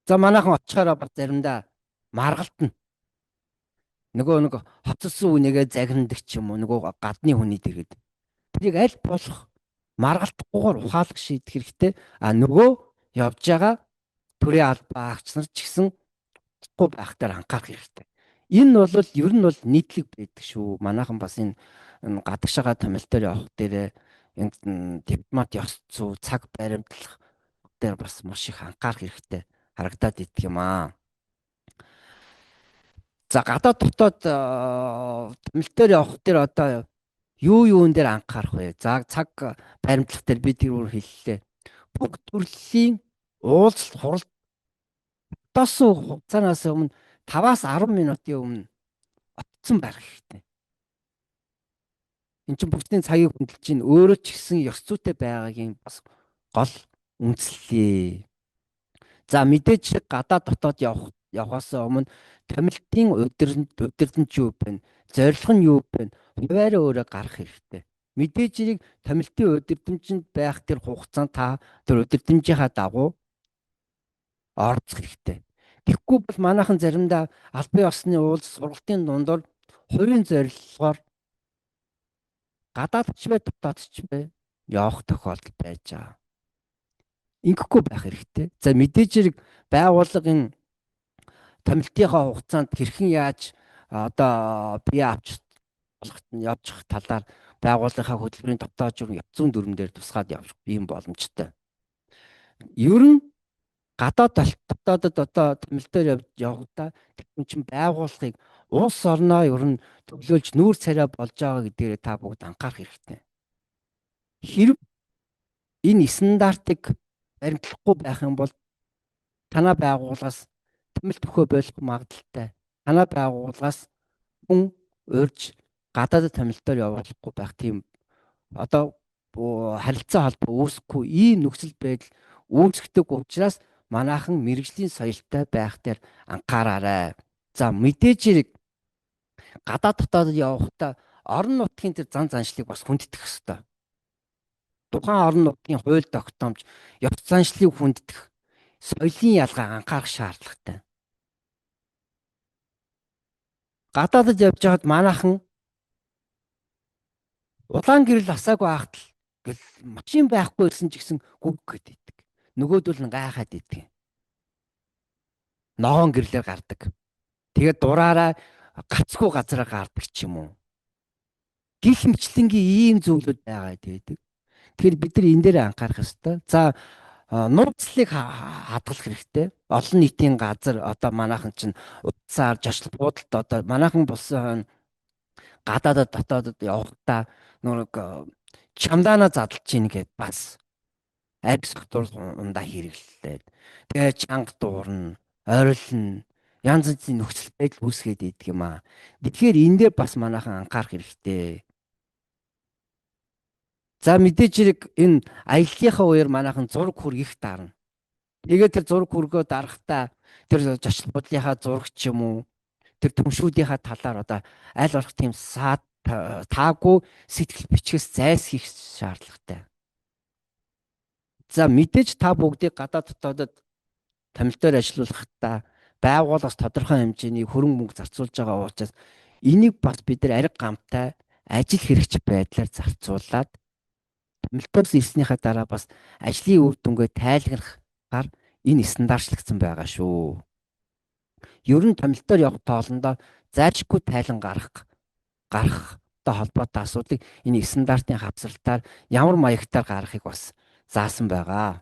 За манайхан очихороо бас заримдаа маргалтна. Нөгөө нэг хоцорсон үнийгээ загнадаг ч юм уу нөгөө гадны хүний дэргэд. Тэрийг аль болох маргалтахгүйгээр ухаалаг шийдэх хэрэгтэй. А нөгөө явж байгаа төрийн албан агч нар ч гэсэн утгагүй байх дээр анхаарах хэрэгтэй. Энэ бол ер нь бол нийтлэг байдаг шүү. Манайхан бас энэ гадагшаага томилтоор явах дээрээ энэ дипломат ёс зүй, цаг баримтлах дээр бас маш их анхаарах хэрэгтэй харагдаад идэх юм аа. За гадаад дотоод томилтоор явах дээр одоо юун дээр анхаарах вэ? За цаг баримтлах дээр би тэр үр хэллээ. Бүх төрлийн уулзалт хурал дотоосон хугацаанаас өмнө 5-аас 10 минутын өмнө очсон байх хэрэгтэй. Энд чинь бүгдийн цагийг хөндлөж чинь өөрөө ч гэсэн ёс зүйтэй байгаагийн бас гол үндслээ. За мэдээж гадаад дотоод явахаас өмнө томилтын удирдамж юу вэ? Зорилго нь юу вэ? Хуваараа өөрөө гарах хэрэгтэй. Мэдээж хэрэг томилтын удирдамжинд байх тэр хугацаанд та тэр удирдамжийнхаа дагуу оролцох хэрэгтэй. Тэгэхгүй бол манайхан заримдаа албан ёсны уулз сургалтын дундуур хувийн зорилгоор гадаад ч бай дотоод ч бай явах тохиолдол байж байгаа. Ингэхгүй байх хэрэгтэй. За мэдээж хэрэг байгууллагын томилтынхаа хугацаанд хэрхэн яаж одоо бие авч явуулахт нь явчих талаар байгууллагынхаа хөтөлбөрийн дотоод журам ёс зүйн дүрм дээр тусгаад явах ийм боломжтой. Ер нь гадаад дотоодод одоо томилтоор явахдаа тэр чинь байгууллагыг улс орноо ер нь төлөөлж нүүр царай болж байгаа гэдгээрээ та бүгд анхаарах хэрэгтэй. Хэрв энэ стандартыг баримтлахгүй байх юм бол танай байгууллагаас томилт өгөхөө болох магадлалтай. Танай байгууллагаас хүн урьж гадаадд томилтоор явуулахгүй байх тийм одоо харилцаа холбоо үүсэхгүй ийм нөхцөл байдал үүсгдэг учраас манайхан мэргэжлийн соёлтой байх дээр анхаараарай. За, мэдээж хэрэг гадаад дотоодод явахдаа орон нутгийн тэр зан заншлыг бас хүндэтгэх ёстой. Тухайн орон нутгийн хууль тогтоомж, ёс заншлыг хүндэтгэх, соёлын ялгаа анхаарах шаардлагатай. Гадаадд явж байхад манайхан улаан гэрэл асаагүй хаахтал гэл машин байхгүй ирсэн ч гэсэн гүг гээд идэг. Нөгөөдөл нь гайхаад идэг. Ногоон гэрлээр гардаг. Тэгээд дураараа гацгүй газараа гардаг ч юм уу. Гэх мэтлэнгийн ийм зүйлүүд байгаа гэдэг. Тэгэхээр бид нар энэ дээр анхаарах ёстой. За, нууцлыг хадгалах хэрэгтэй. Олон нийтийн газар одоо манайхан чинь утсаар жошл буудалд одоо манайхан болсон хойно гадаадад дотоодод явахдаа нэг чамдаанаа задлж ийн гэд бас архи согтуур ундаа хэрэглээд тэгээ чанга дуурна, орилно, янз янзын нөхцөл байдал үүсгээд идэг юм аа. Тэгэхээр энэ дээр бас манайхан анхаарах хэрэгтэй. За, мэдээж хэрэг энэ аяллахын үеэр манайхан зураг хөрг их дарна. Тэгээд тэр зураг хөргөө дарахтаа тэр зочил буудлынхаа зураг ч юм уу тэр төмшүүдийнхаа талаар одоо аль болох тийм саад таагүй сэтгэл бичгээс зайлсхийх шаардлагатай. За, мэдээж та бүгдийг гадаад дотоодод томилтоор ажиллуулахдаа байгууллагаас тодорхой хэмжээний хөрөнгө мөнгө зарцуулж байгаа учраас энийг бас бид нар ариг гамтай ажил хэрэгч байдлаар зарцуулаад томилтоос ирснийхаа дараа бас ажлын үр дүнгээ тайлгнахаар энэ стандартчлагдсан байгаа шүү. Ер нь томилтоор явах тоолондоо зайлшгүй тайлан гаргах гарахтай холбоотой асуудлыг энэ стандартын хавсралтаар ямар маягтаар гаргахыг бас заасан байгаа.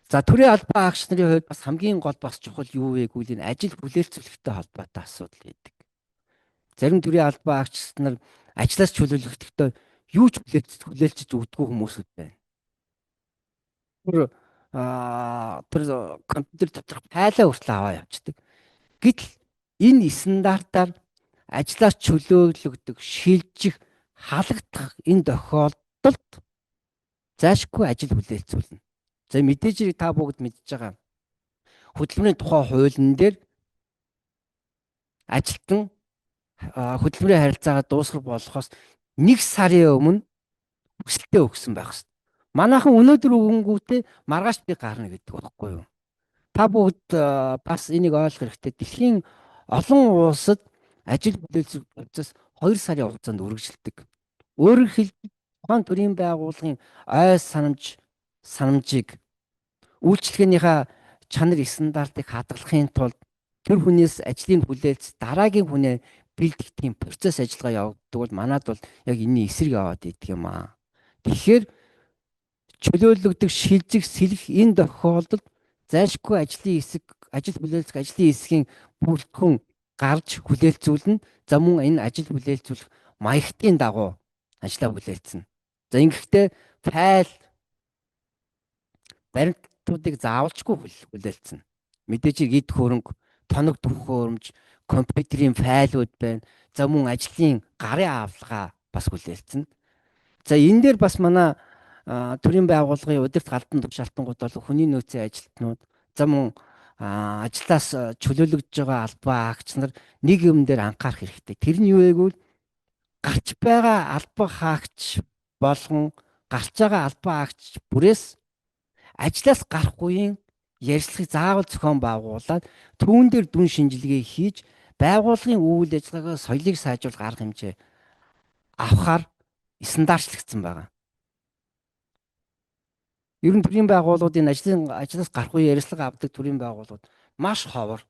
За, төрийн албан хаагч нарын хувьд бас хамгийн гол бас чухал юу вэ гэвэл энэ ажил хүлээлцүүлэхтэй холбоотой асуудал байдаг. Зарим төрийн албан хаагч нар ажлаас чөлөөлөгдөхдөө юу ч хүлээлцэж өгдөггүй хүмүүсүүд байна. Тэр тэр компьютер доторх файлаа хүртэл аваа явцдаг. Гэтэл энэ стандартаар ажлаас чөлөөлөгдөх, шилжих, халагдах энэ тохиолдолд зайлшгүй ажил хүлээлцүүлнэ. За, мэдээж та бүгд мэдж байгаа. Хөдөлмөрийн тухай хуулийн дээр ажилтан хөдөлмөрийн харилцаагаа дуусгах болохоос нэг сарын өмнө хүсэлтээ өгсөн байх хэрэгтэй. Манайхан өнөөдөр өгөнгүүтээ маргааш би гарна гэдэг байхгүй юу? Та бүгд бас энийг ойлгох хэрэгтэй. Дэлхийн олон улсад ажил хүлээлцэх процесс 2 сарын хугацаанд үргэлжилдэг. Өөрөөр хэлбэл тухайн төрийн байгууллагын ой санамжийг үйлчилгээнийхээ чанар стандартыг хадгалахын тулд тэр хүнээс ажлын хүлээлц дараагийн хүнээ бэлдэх тийм процесс ажиллагаа явагддаг бол манад бол яг энэний эсрэг яваад идэг юм аа. Тэгэхээр чөлөөлөгдөх, шилжих, сэлэх энэ тохиолдолд зайлшгүй ажлын хэсэг, ажил хүлээлцэх ажлын хэсгийн бүрэлдэхүүн гарч хүлээлцүүлнэ. За, мөн энэ ажил хүлээлцүүлэх маягтын дагуу ажлаа хүлээлцэнэ. За, ингэхдээ файл баримтуудыг заавалчгүй хүлээлцэнэ. Мэдээж эд хөрөнгө, тоног төхөөрөмж, компьютерийн файлууд байна. За, мөн ажлын гарын авлага бас хүлээлцэнэ. За, энэ дээр бас манай төрийн байгууллагын удирдах албан тушаалтангууд бол хүний нөөцийн ажилтнууд, за мөн ажлаас чөлөөлөгдөж байгаа албан хаагч нар нэг юм дээр анхаарах хэрэгтэй. Тэр нь юу вэ гэвэл гарч байгаа албан хаагч болгон гарч байгаа албан хаагч бүрээс ажлаас гарах үеийн ярилцлагыг заавал зохион байгуулад түүн дээр дүн шинжилгээ хийж байгууллагын үйл ажиллагаа соёлыг сайжруулах арга хэмжээ авахар стандартчлагдсан байгаа. Ер нь төрийн байгууллагуудын ажлын ажлаас гарах үеийн ярилцлага авдаг төрийн байгууллагууд маш ховор.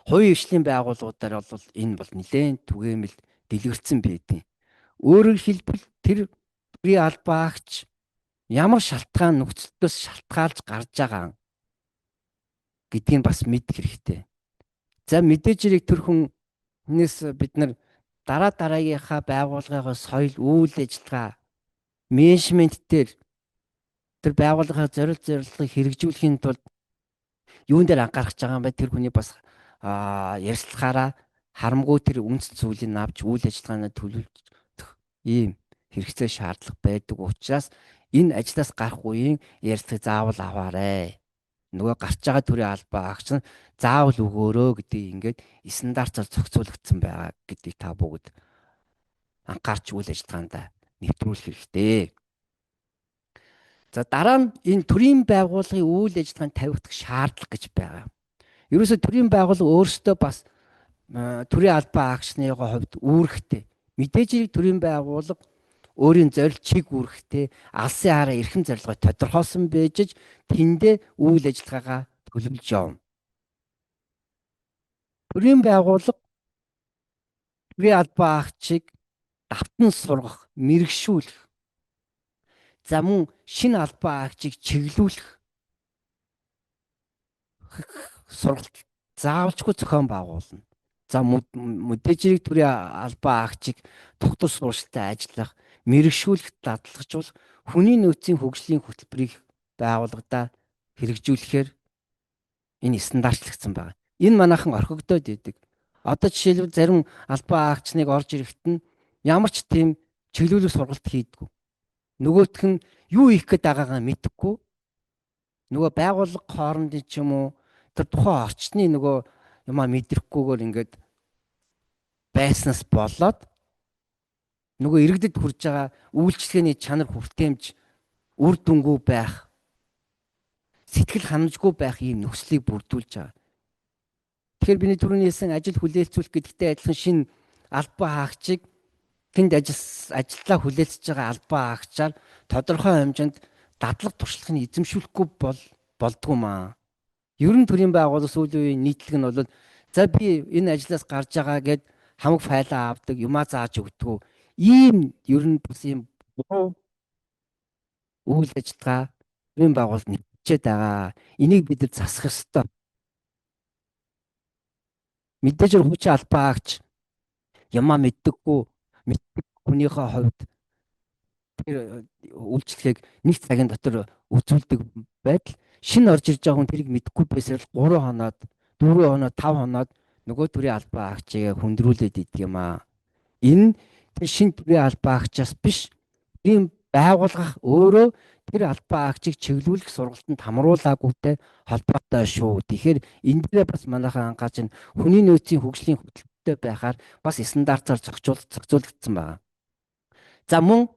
Хувийн хвшлийн байгууллагуудаар бол энэ бол нэлээд түгээмэл дэлгэрсэн байдیں۔ Өөрөөр хэлбэл тэр төрийн албан агч ямар шалтгаан нөхцөлтөөс шалтгаалж гарч байгаа гэдгийг бас мэдэх хэрэгтэй. За мэдээж хэрэг тэр хүнээс бид нар дараа дараагийнхаа байгууллагын соёл, үйл ажиллагаа, менежмент дээр тэр байгууллагын зорилт зорилгыг хэрэгжүүлэхийн тулд юун дээр анхаарах гэж байгаа юм бэ? Тэр хүний бас ярьцлахаараа харамгүй тэр үндэс зүйлийг авч үйл ажиллагаанаа төлөвлөх ийм хэрэгцээ шаардлага байдаг учраас энэ ажлаас гарах үеийн ярилцлагыг заавал аваарэ. Нөгөө гарч байгаа төрийн албаа агч нь заавал өгөөрөө гэдгийг ингээд стандартаар зохицуулагдсан байгаа гэдгийг та бүгд анхаарч үйл ажиллагаанд нэвтрүүлэх хэрэгтэй. За дараа нь энэ төрийн байгууллагын үйл ажиллагаанд тавигдах шаардлага гэж байгаа. Ерөөсөө төрийн байгууллага өөрсдөө бас төрийн албан агчныгоо хувьд үүрэгтэй. Мэдээж хэрэг төрийн байгууллага өөрийн зорилт чиг үүрэгтэй, алсын хараа эрхэм зорилгоо тодорхойлсон байж тэндээ үйл ажиллагаагаа төлөвлөж явна. Төрийн байгууллага төрийн албан агчийг давтан сургах, мэрэгшүүлэх, за мөн шинэ албан агчийг чиглүүлэх сургалт заавалчгүй зохион байгуулна. За мэдээж хэрэг төрийн албан агчийг тогтвор сурвалжтай ажиллах, мэрэгшүүлэх, дадлагжуулах, хүний нөөцийн хөгжлийн хөтөлбөрийг байгууллагадаа хэрэгжүүлэхээр энэ стандартчлагдсан байна. Энэ манайхан орхигдоод идэг. Одоо жишээлбэл зарим албан агчныг орж ирэхэд нь ямар ч тийм чиглүүлэх сургалт хийдэггүй. Нөгөөх нь юу хийх гээд байгаагаа мэдэхгүй. Нөгөө байгууллага хоорондын ч юм уу тэр тухайн орчны нөгөө юмаа мэдрэхгүйгээр ингээд байснаас болоод нөгөө иргэдэд хүрж байгаа үйлчлэгээний чанар хүртээмж үр дүнгүй байх, сэтгэл ханамжгүй байх ийм нөхцөлийг бүрдүүлж байгаа. Тэгэхээр бидний түрүүний хэлсэн ажил хүлээлцүүлэх гэдэгтэй адилхан шинэ албан хаагчийг тэнд ажиллаа хүлээлцэж байгаа албан хаагчаар тодорхой хэмжээнд дадлаг туршлагыг эзэмшүүлэхгүй бол болдгоо маа. Ер нь төрийн байгууллага сүүлийн үеийн нийтлэг нь бол за би энэ ажлаас гарч байгаа гэд хамаг файлаа авдаг, юмаа зааж өгдөг. Ийм ер нь бас ийм буруу үйл ажиллагаа төрийн байгууллага нэгжээд байгаа. Энийг бид нар засах ёстой. Мэдээж хүчин албан агч юмаа мэддэггүй, мэддэг хүнийхээ хувьд тэр үйлчлэгийг нэг цагийн дотор үзүүлдэг байдал шинэ орж ирж байгаа хүн тэрийг мэдэхгүй байсаар л 3 хоноод 4 хоноод 5 хоноод нөгөө төрийн албан агчийг хүндрүүлээд идэг юм аа. Энэ тэр шинэ төрийн албан агчаас биш, төрийн байгууллага өөрөө тэр албан агчийг чиглүүлэх сургалтанд хамруулаагүйтэй холбоотой шүү. Тэгэхээр энэ дээрээ бас манайхан анхаарч энэ хүний нөөцийн хөгжлийн хөтөлбөртэй байхаар бас стандартаар зохицуулагдсан байна. За мөн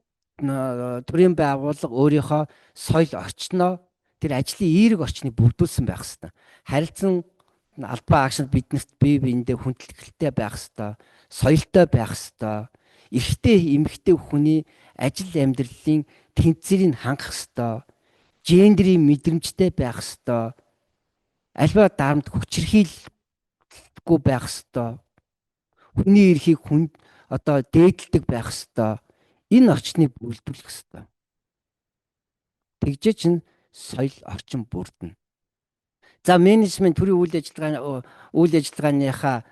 төрийн байгууллага өөрийнхөө соёл орчноо тэр ажлын эерэг орчныг бүрдүүлсэн байх ёстой. Харилцан албан агшид биднэрт бие биендээ хүндэтгэлтэй байх ёстой, соёлтой байх ёстой, эрэгтэй эмэгтэй хүний ажил амьдралын тэнцвэрийг хангах ёстой, гендрийн мэдрэмжтэй байх ёстой, альва дарамт хүчирхийлэхгүй байх ёстой, хүний эрхийг хүн одоо дээдэлдэг байх ёстой. Энэ орчныг бүрдүүлэх ёстой. Тэгжээ чинь соёл орчин бүрдэнэ. За менежмент төрийн үйл ажиллагааныхаа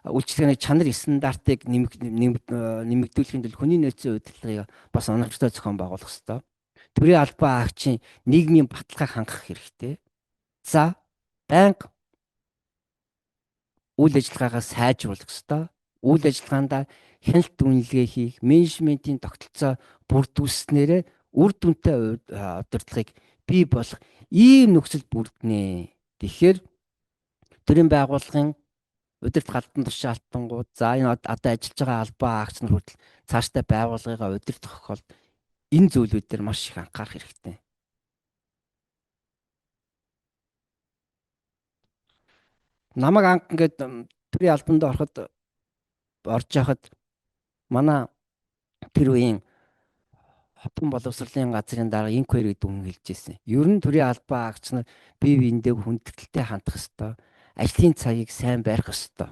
үйлчилгээний чанар стандартыг нэмэгдүүлэхийн тулд хүний нөөцийн удирдлагыг бас оновчтой зохион байгуулах ёстой. Төрийн албан агчийн нийгмийн баталгааг хангах хэрэгтэй. За байнга үйл ажиллагаагаа сайжруулах ёстой. Үйл ажиллагаандаа хяналт үнэлгээ хийх, менежментийн тогтолцоо бүрдүүлснээрээ үр дүнтэй удирдлагыг бий болох ийм нөхцөл бүрднэ. Тэгэхээр төрийн байгууллагын удирдах албан тушаалтангууд за энэ одоо ажиллаж байгаа албан агч нар хүртэл цаашдаа байгууллагыгаа удирдах тохиолдолд энэ зүйлүүд дээр маш их анхаарах хэрэгтэй. Намайг анх ингээд төрийн албанд ороход орж яхад манай тэр үеийн хотын боловсролын газрын дарга инквери гэдэг хүн хэлж ирсэн. Ер нь төрийн албан агч нар бие биендээ хүндэтгэлтэй хандах ёстой. ажлын цагийг сайн барих ёстой.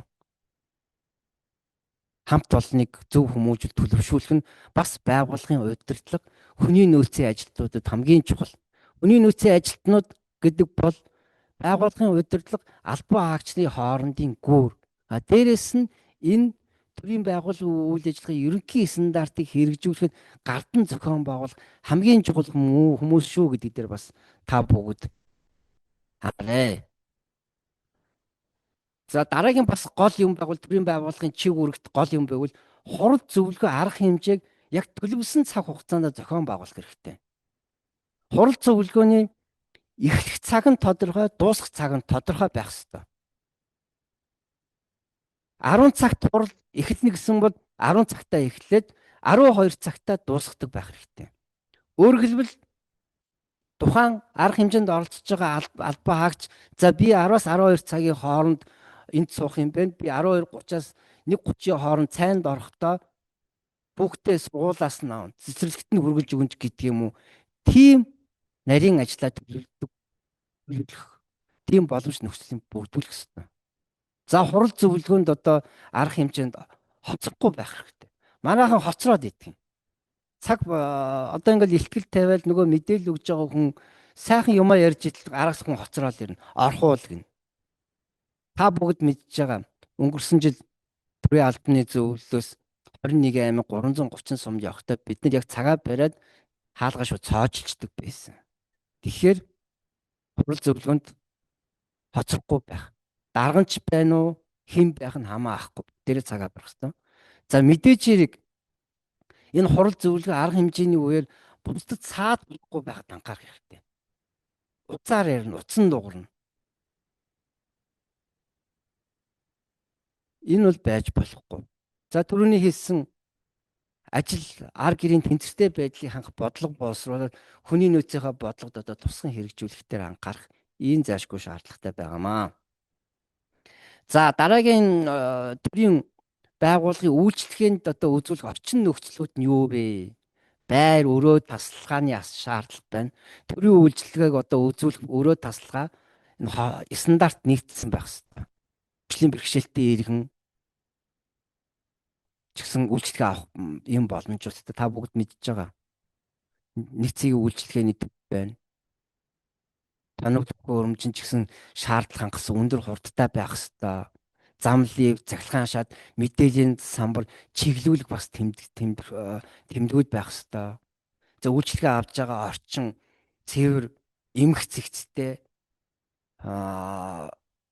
Хамт олныг зөв хүмүүжил төлөвшүүлэх нь бас байгууллагын удирдлага, хүний нөөцийн ажилтнуудад хамгийн чухал. Хүний нөөцийн ажилтнууд гэдэг бол байгууллагын удирдлага, албан хаагчны хоорондын гүүр. А дээрэс нь энэ төрийн байгууллагын үйл ажиллагааны ерөнхий стандартыг хэрэгжүүлэхэд гардан зохион байгуулах хамгийн чухал хүмүүс шүү гэдэг дээр бас та бүгд хараарай. За дараагийн бас гол юм байгуул төрийн байгууллагын чиг үүрэгт гол юм байвал хурал зөвлөгөө арга хэмжээг яг төлөвлөсөн цаг хугацаанд зохион байгуулах хэрэгтэй. Хурал зөвлөгөөний эхлэх цаг нь тодорхой, дуусах цаг нь тодорхой байх ёстой. 10 цагт хурал эхэлнэ гэсэн бол 10 цагтаа эхлээд 12 цагтаа дуусгадаг байх хэрэгтэй. Өөрөөр хэлбэл тухайн арга хэмжээнд оролцож байгаа албан хаагч за би 10-аас 12 цагийн хооронд энд суух юм байна. Би 12:30-аас 1:30-ийн хооронд цайнд орохдоо бүгдээ сургуулаас нь авна. Цэцэрлэгт нь хүргэлж өгнө гэдэг юм уу. Тийм нарийн ажлаа төлөвлөх тийм боломж нөхцөлийн бүрдүүлэх ёстой. За хурал зөвлөгөөнд одоо арга хэмжээнд хоцрохгүй байх хэрэгтэй. Манайхан хоцроод идэх юм. Цаг одоо ингээл ихтгэл тавиал нөгөө мэдээлэл өгж байгаа хүн сайхан юмаа ярьж идэл араас хүн хоцроод ирнэ. Орхуул гэнэ. Та бүгд мэдж байгаа. Өнгөрсөн жил төрийн албаны зөвлөлөөс 21 аймаг 330 сумд явахдаа бид нар яг цагаа бариад хаалгаа шууд цоожилчдаг байсан. Тэгэхээр хурал зөвлөгөөнд хоцрохгүй байх. Дарганч байна уу, хэн байх нь хамаахгүй. Дээрээ цагаа барих хэрэгтэй. За мэдээж хэрэг энэ хурал зөвлөгөө арга хэмжээний үеэр бусдад саад болохгүй байхад анхаарах хэрэгтэй. Уцаар ярина, утсан дуурна. Энэ бол байж болохгүй. За түрүүний хэлсэн ажил ар гэрийн тэнцвэртэй байдлыг хангах бодлого боловсруулаад хүний нөөцийнхөө бодлогод одоо тусган хэрэгжүүлэх дээр анхаарах ийм зайлшгүй шаардлагатай байгаамаа. За дараагийн төрийн байгууллагын үйлчлэгээнд одоо үзүүлэх орчин нөхцлүүд нь юу вэ? Байр өрөө тасалгааны шаардлага байна. Төрийн үйлчлэгээг одоо үзүүлэх өрөө тасалгаа энэ стандарт нийцсэн байх хэрэгтэй. Үйлчлэлийн бэрхшээлтэй иргэн ч гэсэн үйлчлэгээ авах юм боломжтой та бүгд мэдж байгаа. Нэг цэгийн үйлчлэгээний төв байна. Тоног төхөөрөмж ч гэсэн шаардлага хангасан өндөр хурдтай байх ёстой. Замлыг цахилгаан шат мэдээллийн самбар чиглүүлэх бас тэмдгүүд байх ёстой. За үйлчлэгээ авч байгаа орчин цэвэр эмх зэгцтэй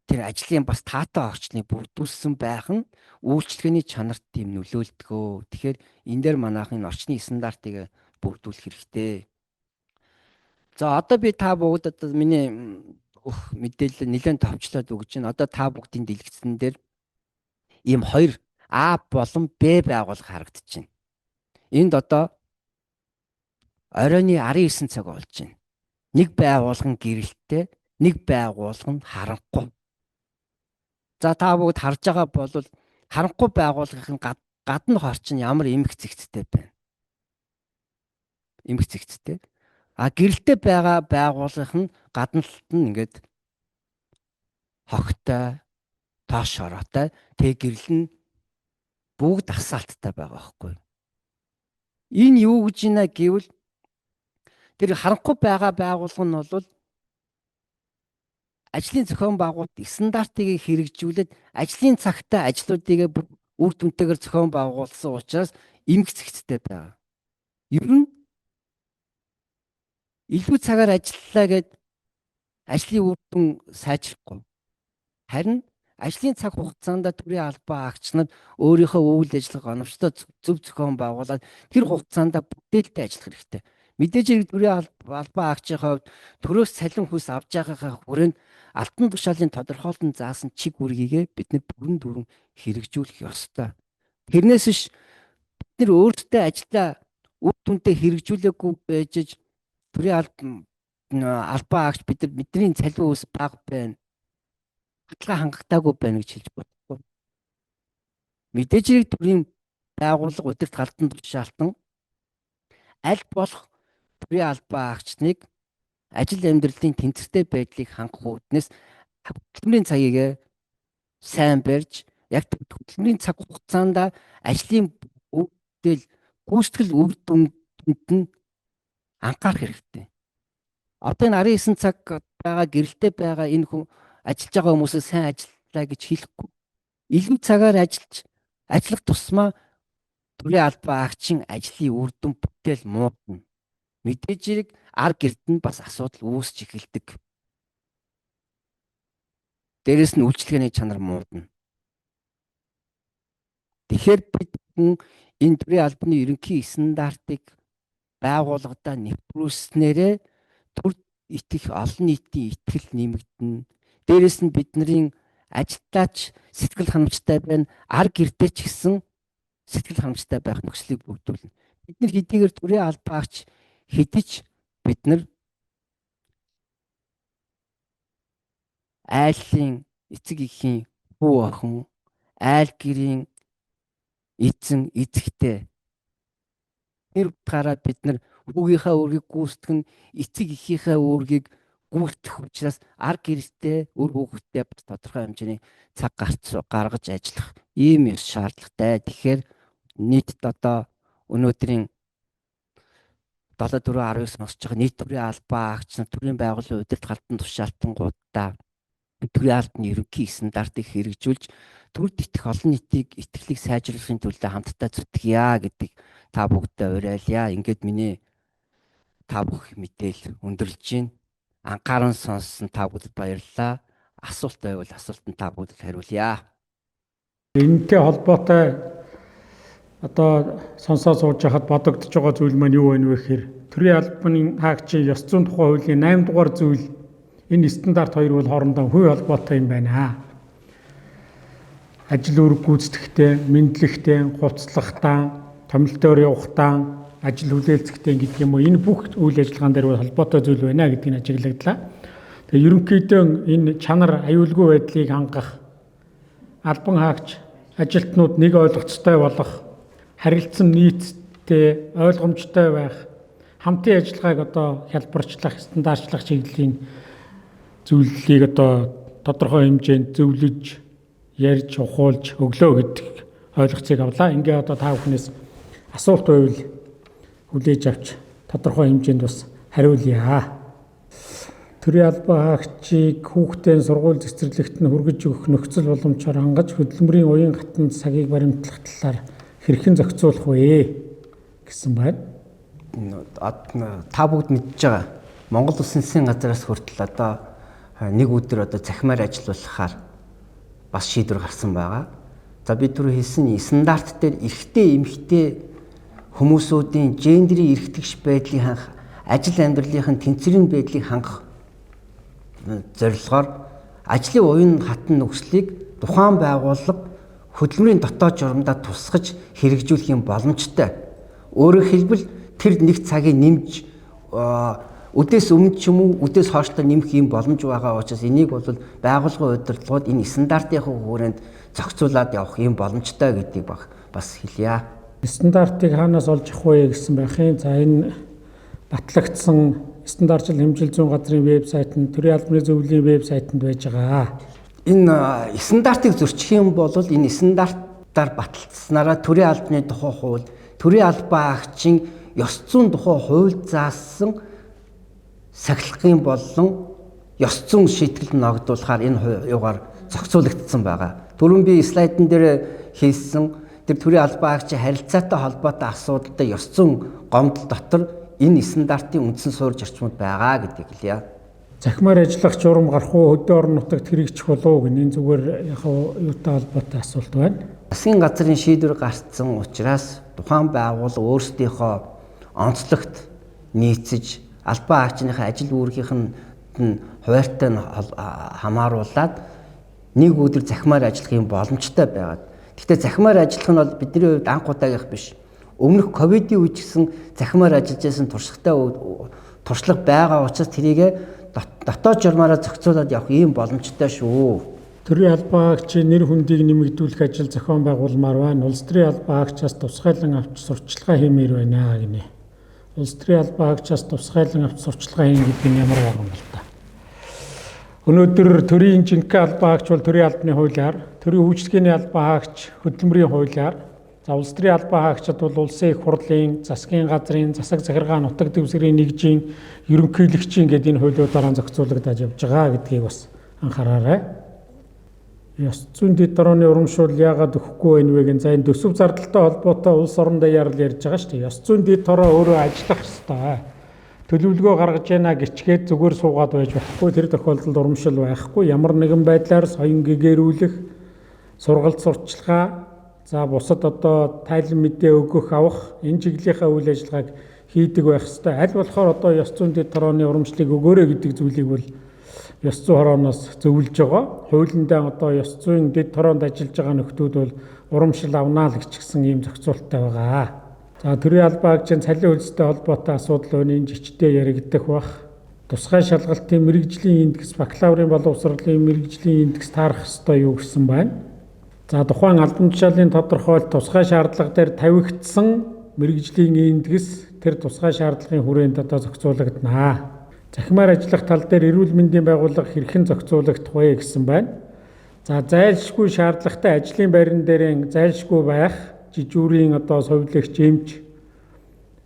тэр ажлын бас таатай орчныг бүрдүүлсэн байх нь үйлчлэгээний чанарт тийм нөлөөлдгөө. Тэгэхээр энэ дээр манайхын орчны стандартыг бүрдүүлэх хэрэгтэй. За одоо би та бүгд одоо миний өөх мэдээлэл нэлээд товчлоод өгч байна. Одоо та бүгдийн дэлгэцэн дээр ийм хоёр А болон Б байгууллага харагдаж байна. Энд одоо оройн 19 цаг болж байна. Нэг байгууллага нь гэрэлттэй, нэг байгууллага нь харанхуй. За та бүгд харж байгаа бол харанхуй байгууллагын гадна орчин ямар эмх зэгцтэй байна. Эмх зэгцтэй. А гэрэлтэй байгаа байгууллага нь гадна талд нь ингээд хогтой, тоош ороотой, тэг гэрэл нь бүгд асаалттай байгаа байхгүй. Энэ юу гэж байна гэвэл тэр харанхуй байгаа байгууллага нь бол ажлын зохион байгуулалт стандартыг хэрэгжүүлээд ажлын цагтаа ажлуудыг үр дүнтэйгээр зохион байгуулсан учраас эмх зэгцтэй байгаа. Ер нь илүү цагаар ажиллалаа гэд ажлын үр дүн сайжрахгүй. Харин ажлын цаг хугацаанд төрийн албан хаагч нар өөрийнхөө үйл ажиллагаа оновчтой зөв зохион байгуулад тэр хугацаанд бүтээлтэй ажиллах хэрэгтэй. Мэдээж хэрэг төрийн албан хаагчийн хувьд төрөөс цалин хөлс авч байгаагаа хүрээнд алтан тушаалын тодорхойлон заасан чиг үүргийг бид нар бүрэн дүүрэн хэрэгжүүлэх ёстой. Тэрнээс биш бид нар өөрсдөө ажлаа үр дүнтэй хэрэгжүүлээгүй байж төрийн албан хаагч бид нар бидний цалин хөлс бага байна. Баталгаа хангалтаагүй байна гэж хэлж болохгүй. Мэдээж хэрэг төрийн байгууллага удирдах алтан тушаалтан аль болох төрийн албан хаагчныг ажил амьдралын тэнцвэртэй байдлыг хангах үүднээс Хөдөлмөрийн цагийг сайн барьж, яг хөдөлмөрийн цаг хугацаанд ажлын үйл гүйцэтгэл үр дүнд нь анхаарах хэрэгтэй. Одоо энэ 19 цаг байгаа гэрэлтэй байгаа энэ хүн ажиллаж байгаа хүмүүсээ сайн ажиллаа гэж хэлэхгүй. Илүү цагаар ажиллаж ажиллах тусмаа төрийн албан агчийн ажлын үр дүн бүтээл муудна. Мэдээж хэрэг ар гэрт нь бас асуудал үүсч эхэлдэг. Дээрээс нь үйлчлэгээний чанар муудна. Тэгэхээр бид энэ төрийн албаны ерөнхий стандартыг байгууллагадаа нэвтрүүлснээрээ төр итгэх олон нийтийн итгэл нэмэгдэнэ. Дээрээс нь бидний ажилтаач сэтгэл ханамжтай байна, ар гэрдээ ч гэсэн сэтгэл ханамжтай байх нөхцөлийг бүрдүүлнэ. Бид нар хэдийгээр төрийн албаагч хэдий ч бид нар айлын эцэг эхийн хүү охин, айл гэрийн эзэн эзэгтэй. Тэр утгаараа бид нар хүүгийнхээ үүргийг гүйцэтгэх нь эцэг эхийнхээ үүргийг гүйцэтгэх учраас ар гэртээ үр хүүхэдтэй бас тодорхой хэмжээний цаг гаргаж ажиллах ийм ёс шаардлагатай. Тэгэхээр нийтэд одоо өнөөдрийн 74.19 сонсож байгаа нийт төрийн албаа агч нар төрийн байгууллагын удирдах албан тушаалтангуудаа төрийн албаны ерөнхий стандартыг хэрэгжүүлж төрд итгэх олон нийтийг итгэлийг сайжруулахын төлөө хамтдаа зүтгэе гэдэг та бүгдээ уриалъя. Ингээд миний та бүх мэдээл өндөрлж байна. Анхааран сонссон та бүгдэд баярлалаа. Асуулт байвал асуултанд та бүгдэд хариулъя. Энэтэй холбоотой одоо сонсоо сууж байхад бодогдож байгаа зүйл маань юу байна вэ гэхээр төрийн албаны хаагчийн ёс зүйн тухай хуулийн 8 дугаар зүйл энэ стандарт хоёр бол хоорондоо хувь холбоотой юм байна. Ажил үүрэг гүйцэтгэхдээ, мэдлэгтэй, хувцлахтаа, томилтоор явахдаа, ажил хүлээлцэхдээ гэдэг юм уу энэ бүх үйл ажиллагаан дээр бол холбоотой зүйл байна гэдгийг ажиглагдлаа. Тэгээ ерөнхийдөө энэ чанар аюулгүй байдлыг хангах, албан хаагч ажилтнууд нэг ойлголцтой болох, харилцан нийцтэй, ойлгомжтой байх, хамтын ажиллагааг одоо хялбарчлах, стандартчлах чиглэлийн зүйлийг одоо тодорхой хэмжээнд зөвлөж, ярьж, ухуулж өглөө гэдэг ойлголцыг авлаа. Ингээ одоо та бүхнээс асуулт байвал хүлээж авч тодорхой хэмжээнд бас хариулъя. Төрийн албан хаагчийг хүүхдийн сургууль цэцэрлэгт нь хүргэж өгөх нөхцөл боломжоор хангаж хөдөлмөрийн уян хатан цагийг баримтлах талаар хэрхэн зохицуулах вэ гэсэн байна. Та бүгд мэдж байгаа. Монгол Улсын засгийн газраас хүртэл одоо нэг өдөр одоо цахимаар ажиллуулахаар бас шийдвэр гарсан байгаа. За би түрүү хэлсэн стандарт дээр эрэгтэй эмэгтэй хүмүүсүүдийн гендерийн эрхтгш байдлыг хангах, ажил амьдралын тэнцвэрийн байдлыг хангах зорилгоор ажлын уян хатан нөхцөлийг тухайн байгууллага хөдөлмөрийн дотоод журамдаа тусгаж хэрэгжүүлэх юм боломжтой. Өөрөөр хэлбэл тэр нэг цагийг нэмж үдээс өмнө ч юм уу үдээс хойшлоо нэмэх юм боломж байгаа учраас энийг бол байгууллагын удирдлагууд энэ стандартын хүрээнд зохицуулаад явах юм боломжтой гэдгийг бас хэлье. Стандартыг хаанаас олж авах вэ гэсэн байх юм. За энэ батлагдсан стандартчил хэмжил зүйн газрын вебсайт нь төрийн албаны зөвлөлийн вебсайтанд байж байгаа. Энэ стандартыг зөрчих юм бол энэ стандартаар баталснараа төрийн албаны тухай хууль, төрийн албан агчийн ёс зүйн тухай хууль заасан сахилгын болон ёс зүйн шийтгэл ногдуулахаар энэ юугаар зохицуулагдсан байгаа. Түрүүн би слайдн дээр хийсэн тэр төрийн албан агчийн харилцаатай холбоотой асуудалтай ёс зүйн гомдол дотор энэ стандартын үндсэн суурь зарчмууд байгаа гэдгийг хэлье. Захимаар ажиллах журам гарах уу, хөдөө орон нутагт хэрэгжих болов уу гэнэ энэ зүгээр яг юутай холбоотой асуулт байна. Засгийн газрын шийдвэр гарцсан учраас тухайн байгууллага өөрсдийнхөө онцлогт нийцэж албан агчныхаа ажил үүргийнх нь хуваарьтай нь хамааруулад нэг өдөр захимаар ажиллах юм боломжтой байгаад. Гэхдээ захимаар ажиллах нь бол бидний хувьд анх удаагийнх биш. Өмнөх ковидын үед ч гэсэн захимаар ажиллаж байсан туршлагатай туршлага байгаа учраас тэрийг дотоод журмаараа зохицуулаад явах ийм боломжтой шүү. Төрийн албан агчийн нэр хүндийг нэмэгдүүлэх ажил зохион байгуулмаар байна. Улс төрийн албан агчаас тусгайлан авч сурталчилгаа хиймээр байна гинэ. Улс төрийн албан агчаас тусгайлан авч сурталчилгаа хийн гэдэг нь ямар байгаа юм бэл та. Өнөөдөр төрийн жинхэнэ албан хаагч бол төрийн албаны хуулиар, төрийн үйлчилгээний албан хаагч хөдөлмөрийн хуулиар, за улс төрийн албан хаагчид бол улсын их хурлын, засгийн газрын, засаг захиргаа, нутаг дэвсгэрийн нэгжийн ерөнхийлөгчийн гэдэг энэ хуулиудаараа зохицуулагдаж явж байгаа гэдгийг бас анхаараарай. Ёс зүйн дэд дорооны урамшуул яагаад өгөхгүй байна вэ гэн, за энэ төсөв зардалтай холбоотой улс орон даяар л ярьж байгаа шүү дээ. Ёс зүйн дэд дороо өөрөө ажиллах ёстой. Төлөвлөгөө гаргаж яана гिचгээд зүгээр суугаад байж болохгүй. Тэр тохиолдолд урамшил байхгүй. Ямар нэгэн байдлаар соён гэгэрүүлэх, сургалт сурталчилгаа, за бусад одоо тайлан мэдээ өгөх, авах энэ чиглэлийнхаа үйл ажиллагааг хийдэг байх ёстой. Аль болохоор одоо ёс зүйн дэд хорооны урамшлыг өгөөрэй гэдэг зүйлийг бол ёс зүйн хорооноос зөвлөж байгаа. Хуулиндаа одоо ёс зүйн дэд хороонд ажиллаж байгаа нөхдүүд бол урамшил авнаа л гэчихсэн ийм зохицуулттай байгаа. За төрийн албан хаагчийн цалин хөлстэй холбоотой асуудал өнийн жичтэй яригдах бах. Тусгай шалгалтын мэргэжлийн индекс, бакалаврын боловсролын мэргэжлийн индекс таарах ёстой юу гэсэн байна. За тухайн албан тушаалын тодорхойлолт тусгай шаардлага дээр тавигдсан мэргэжлийн индекс тэр тусгай шаардлагын хүрээнд одоо зохицуулагдана. Захимаар ажиллах тал дээр эрүүл мэндийн байгууллага хэрхэн зохицуулагдах вэ гэсэн байна. За зайлшгүй шаардлагатай ажлын байран дээр зайлшгүй байх жижүүрийн одоо совилогч, эмч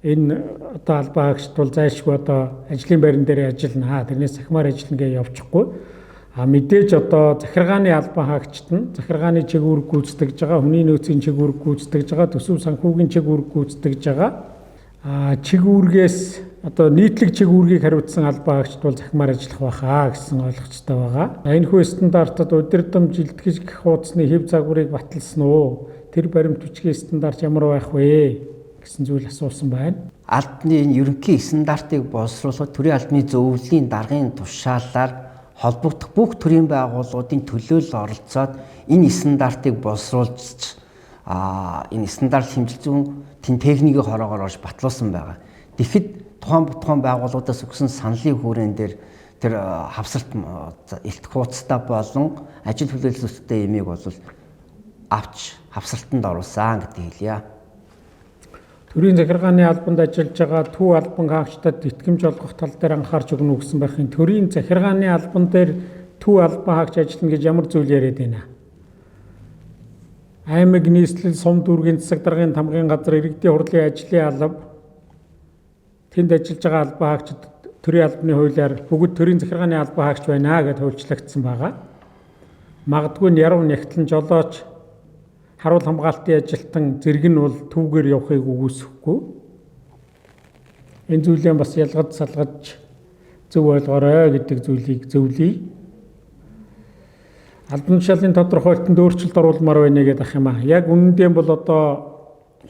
энэ одоо албан хаагчид бол зайлшгүй одоо ажлын байран дээр ажиллана. Тэрнээс захимаар ажиллана гэж явчихгүй. А мэдээж одоо захиргааны албан хаагчид нь захиргааны чиг үүрэг гүйцэтгэж байгаа, хүний нөөцийн чиг үүрэг гүйцэтгэж байгаа, төсөв санхүүгийн чиг үүрэг гүйцэтгэж байгаа. А чиг үүргээс одоо нийтлэг чиг үүргийг хариуцсан албан хаагчид бол захимаар ажиллах байхаа гэсэн ойлголцтой байгаа. Энэхүү стандартад удирдамж илтгэж гэх хуудасны хэв загварыг баталсан уу? Тэр баримт бичгийн стандарт ямар байх вэ гэсэн зүйл асуусан байна. Албаны энэ ерөнхий стандартыг боловсруулахад төрийн албаны зөвлөлийн даргын тушаалаар холбогдох бүх төрийн байгууллагуудын төлөөлөл оролцоод энэ стандартыг боловсруулж энэ стандарт хэмжил зүүн тэн техникийн хороогоор орж батлуулсан байгаа. Тэгэхэд тухайн байгууллагуудаас өгсөн саналын хүүрэн дээр тэр хавсарт элтэх хуудастай болон ажил хүлээлттэй ямиг бол авч хавсралтанд оруулсан гэдгийг хэлье. Төрийн захиргааны албанд ажиллаж байгаа төв албан хаагчдад итгэмж олгох тал дээр анхаарч өгнө гэсэн байхын. Төрийн захиргааны албан дээр төв албан хаагч ажиллана гэж ямар зүйл яриад байна? Аймаг нийслэл сум дүүргийн засаг даргын тамгын газар иргэдийн хурлын ажлын алба тэнд ажиллаж байгаа албан хаагчид төрийн албаны хуулиар бүгд төрийн захиргааны албан хаагч байна гэдээ хуульчлагдсан байгаа. Магадгүй нь яруу нягтлан жолооч харуул хамгаалтын ажилтан зэрэг нь бол түүгээр явахыг үгүйсэхгүй. Энэ зүйлээ бас ялгаж салгаж зөв ойлгоорой гэдэг зүйлийг зөвлөе. Албан тушаалын тодорхойлолтод өөрчлөлт оруулмаар байна гэдэг ах юм аа. Яг үнэндээ бол одоо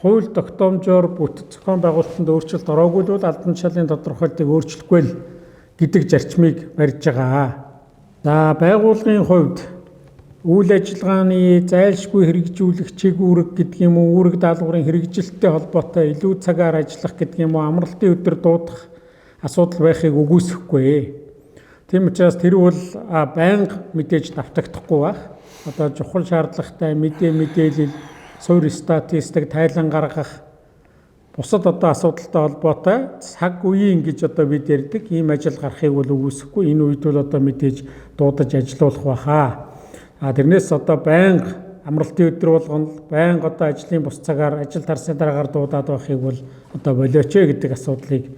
хууль тогтоомжоор бүтэц зохион байгуулалтанд өөрчлөлт ороогүй л бол албан тушаалын тодорхойлолтыг өөрчлөхгүй л гэдэг зарчмыг барьж байгаа. За байгууллагын хувьд үйл ажиллагааны зайлшгүй хэрэгжүүлэх чиг үүрэг гэдэг юм уу, үүрэг даалгаврын хэрэгжилттэй холбоотой илүү цагаар ажиллах гэдэг юм уу, амралтын өдөр дуудах асуудал байхыг үгүйсэхгүй. Тийм учраас тэр бол байнга мэдээж давтагдахгүй байх. Одоо чухал шаардлагатай мэдээ мэдээлэл, суурь статистик, тайлан гаргах бусад одоо асуудалтай холбоотой цаг үеийн гэж одоо бид ярьдаг ийм ажил гарахыг бол үгүйсэхгүй. Энэ үед бол одоо мэдээж дуудаж ажилуулах байхаа. А тэрнээс одоо байнга амралтын өдөр болгоно байнга одоо ажлын бус цагаар ажил тарсны дараагаар дуудаад байхыг бол одоо болооч гэдэг асуудлыг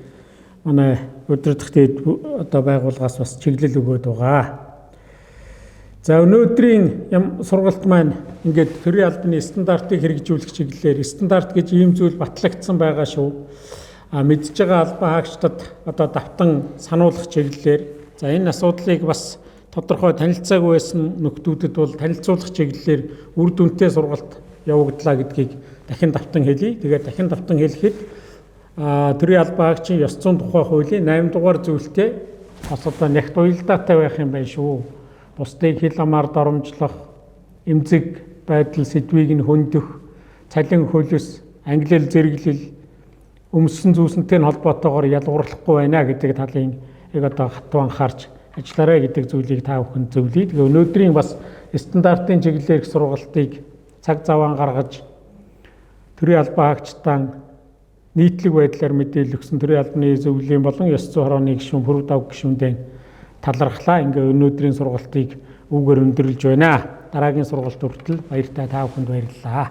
манай удирдах дэд одоо байгууллагаас бас чиглэл өгөөд байгаа. За өнөөдрийн сургалт маань ингээд төрийн албаны стандартыг хэрэгжүүлэх чиглэлээр стандарт гэж ийм зүйл батлагдсан байгаа шүү. А мэдж байгаа албан хаагчдад одоо давтан сануулах чиглэлээр за энэ асуудлыг бас тодорхой танилцаагүй байсан нөхдүүдэд бол танилцуулах чиглэлээр үр дүнтэй сургалт явагдлаа гэдгийг дахин давтан хэлье. Тэгээд дахин давтан хэлэхэд төрийн албан хаагчийн ёс зүйн тухай хуулийн 8 дугаар зүйлтэй бас одоо нягт уялдаатай байх юм байна шүү. Бусдыг хил амаар доромжлох, эмзэг байдал сэдвийг нь хөндөх, цалин хөлөс, ангилал зэрэглэл, өмссөн зүүсэнтэй нь холбоотойгоор ялгуурлахгүй байна гэдэг талын яг одоо хатуу анхаарч ажиллаарай гэдэг зүйлийг та бүхэнд зөвлөе. Тэгээ өнөөдрийн бас стандартын чиглэлээр их сургалтыг цаг заваан гаргаж төрийн албан хаагчдаа нийтлэг байдлаар мэдээлэл өгсөн төрийн албаны зөвлөлийн болон ёс зүйн хорооны гишүүн Пүрэв Давг гишүүндээ талархлаа. Ингээ өнөөдрийн сургалтыг үүгээр өндөрлөж байна. Дараагийн сургалт хүртэл баяртай, та бүхэнд баярлалаа.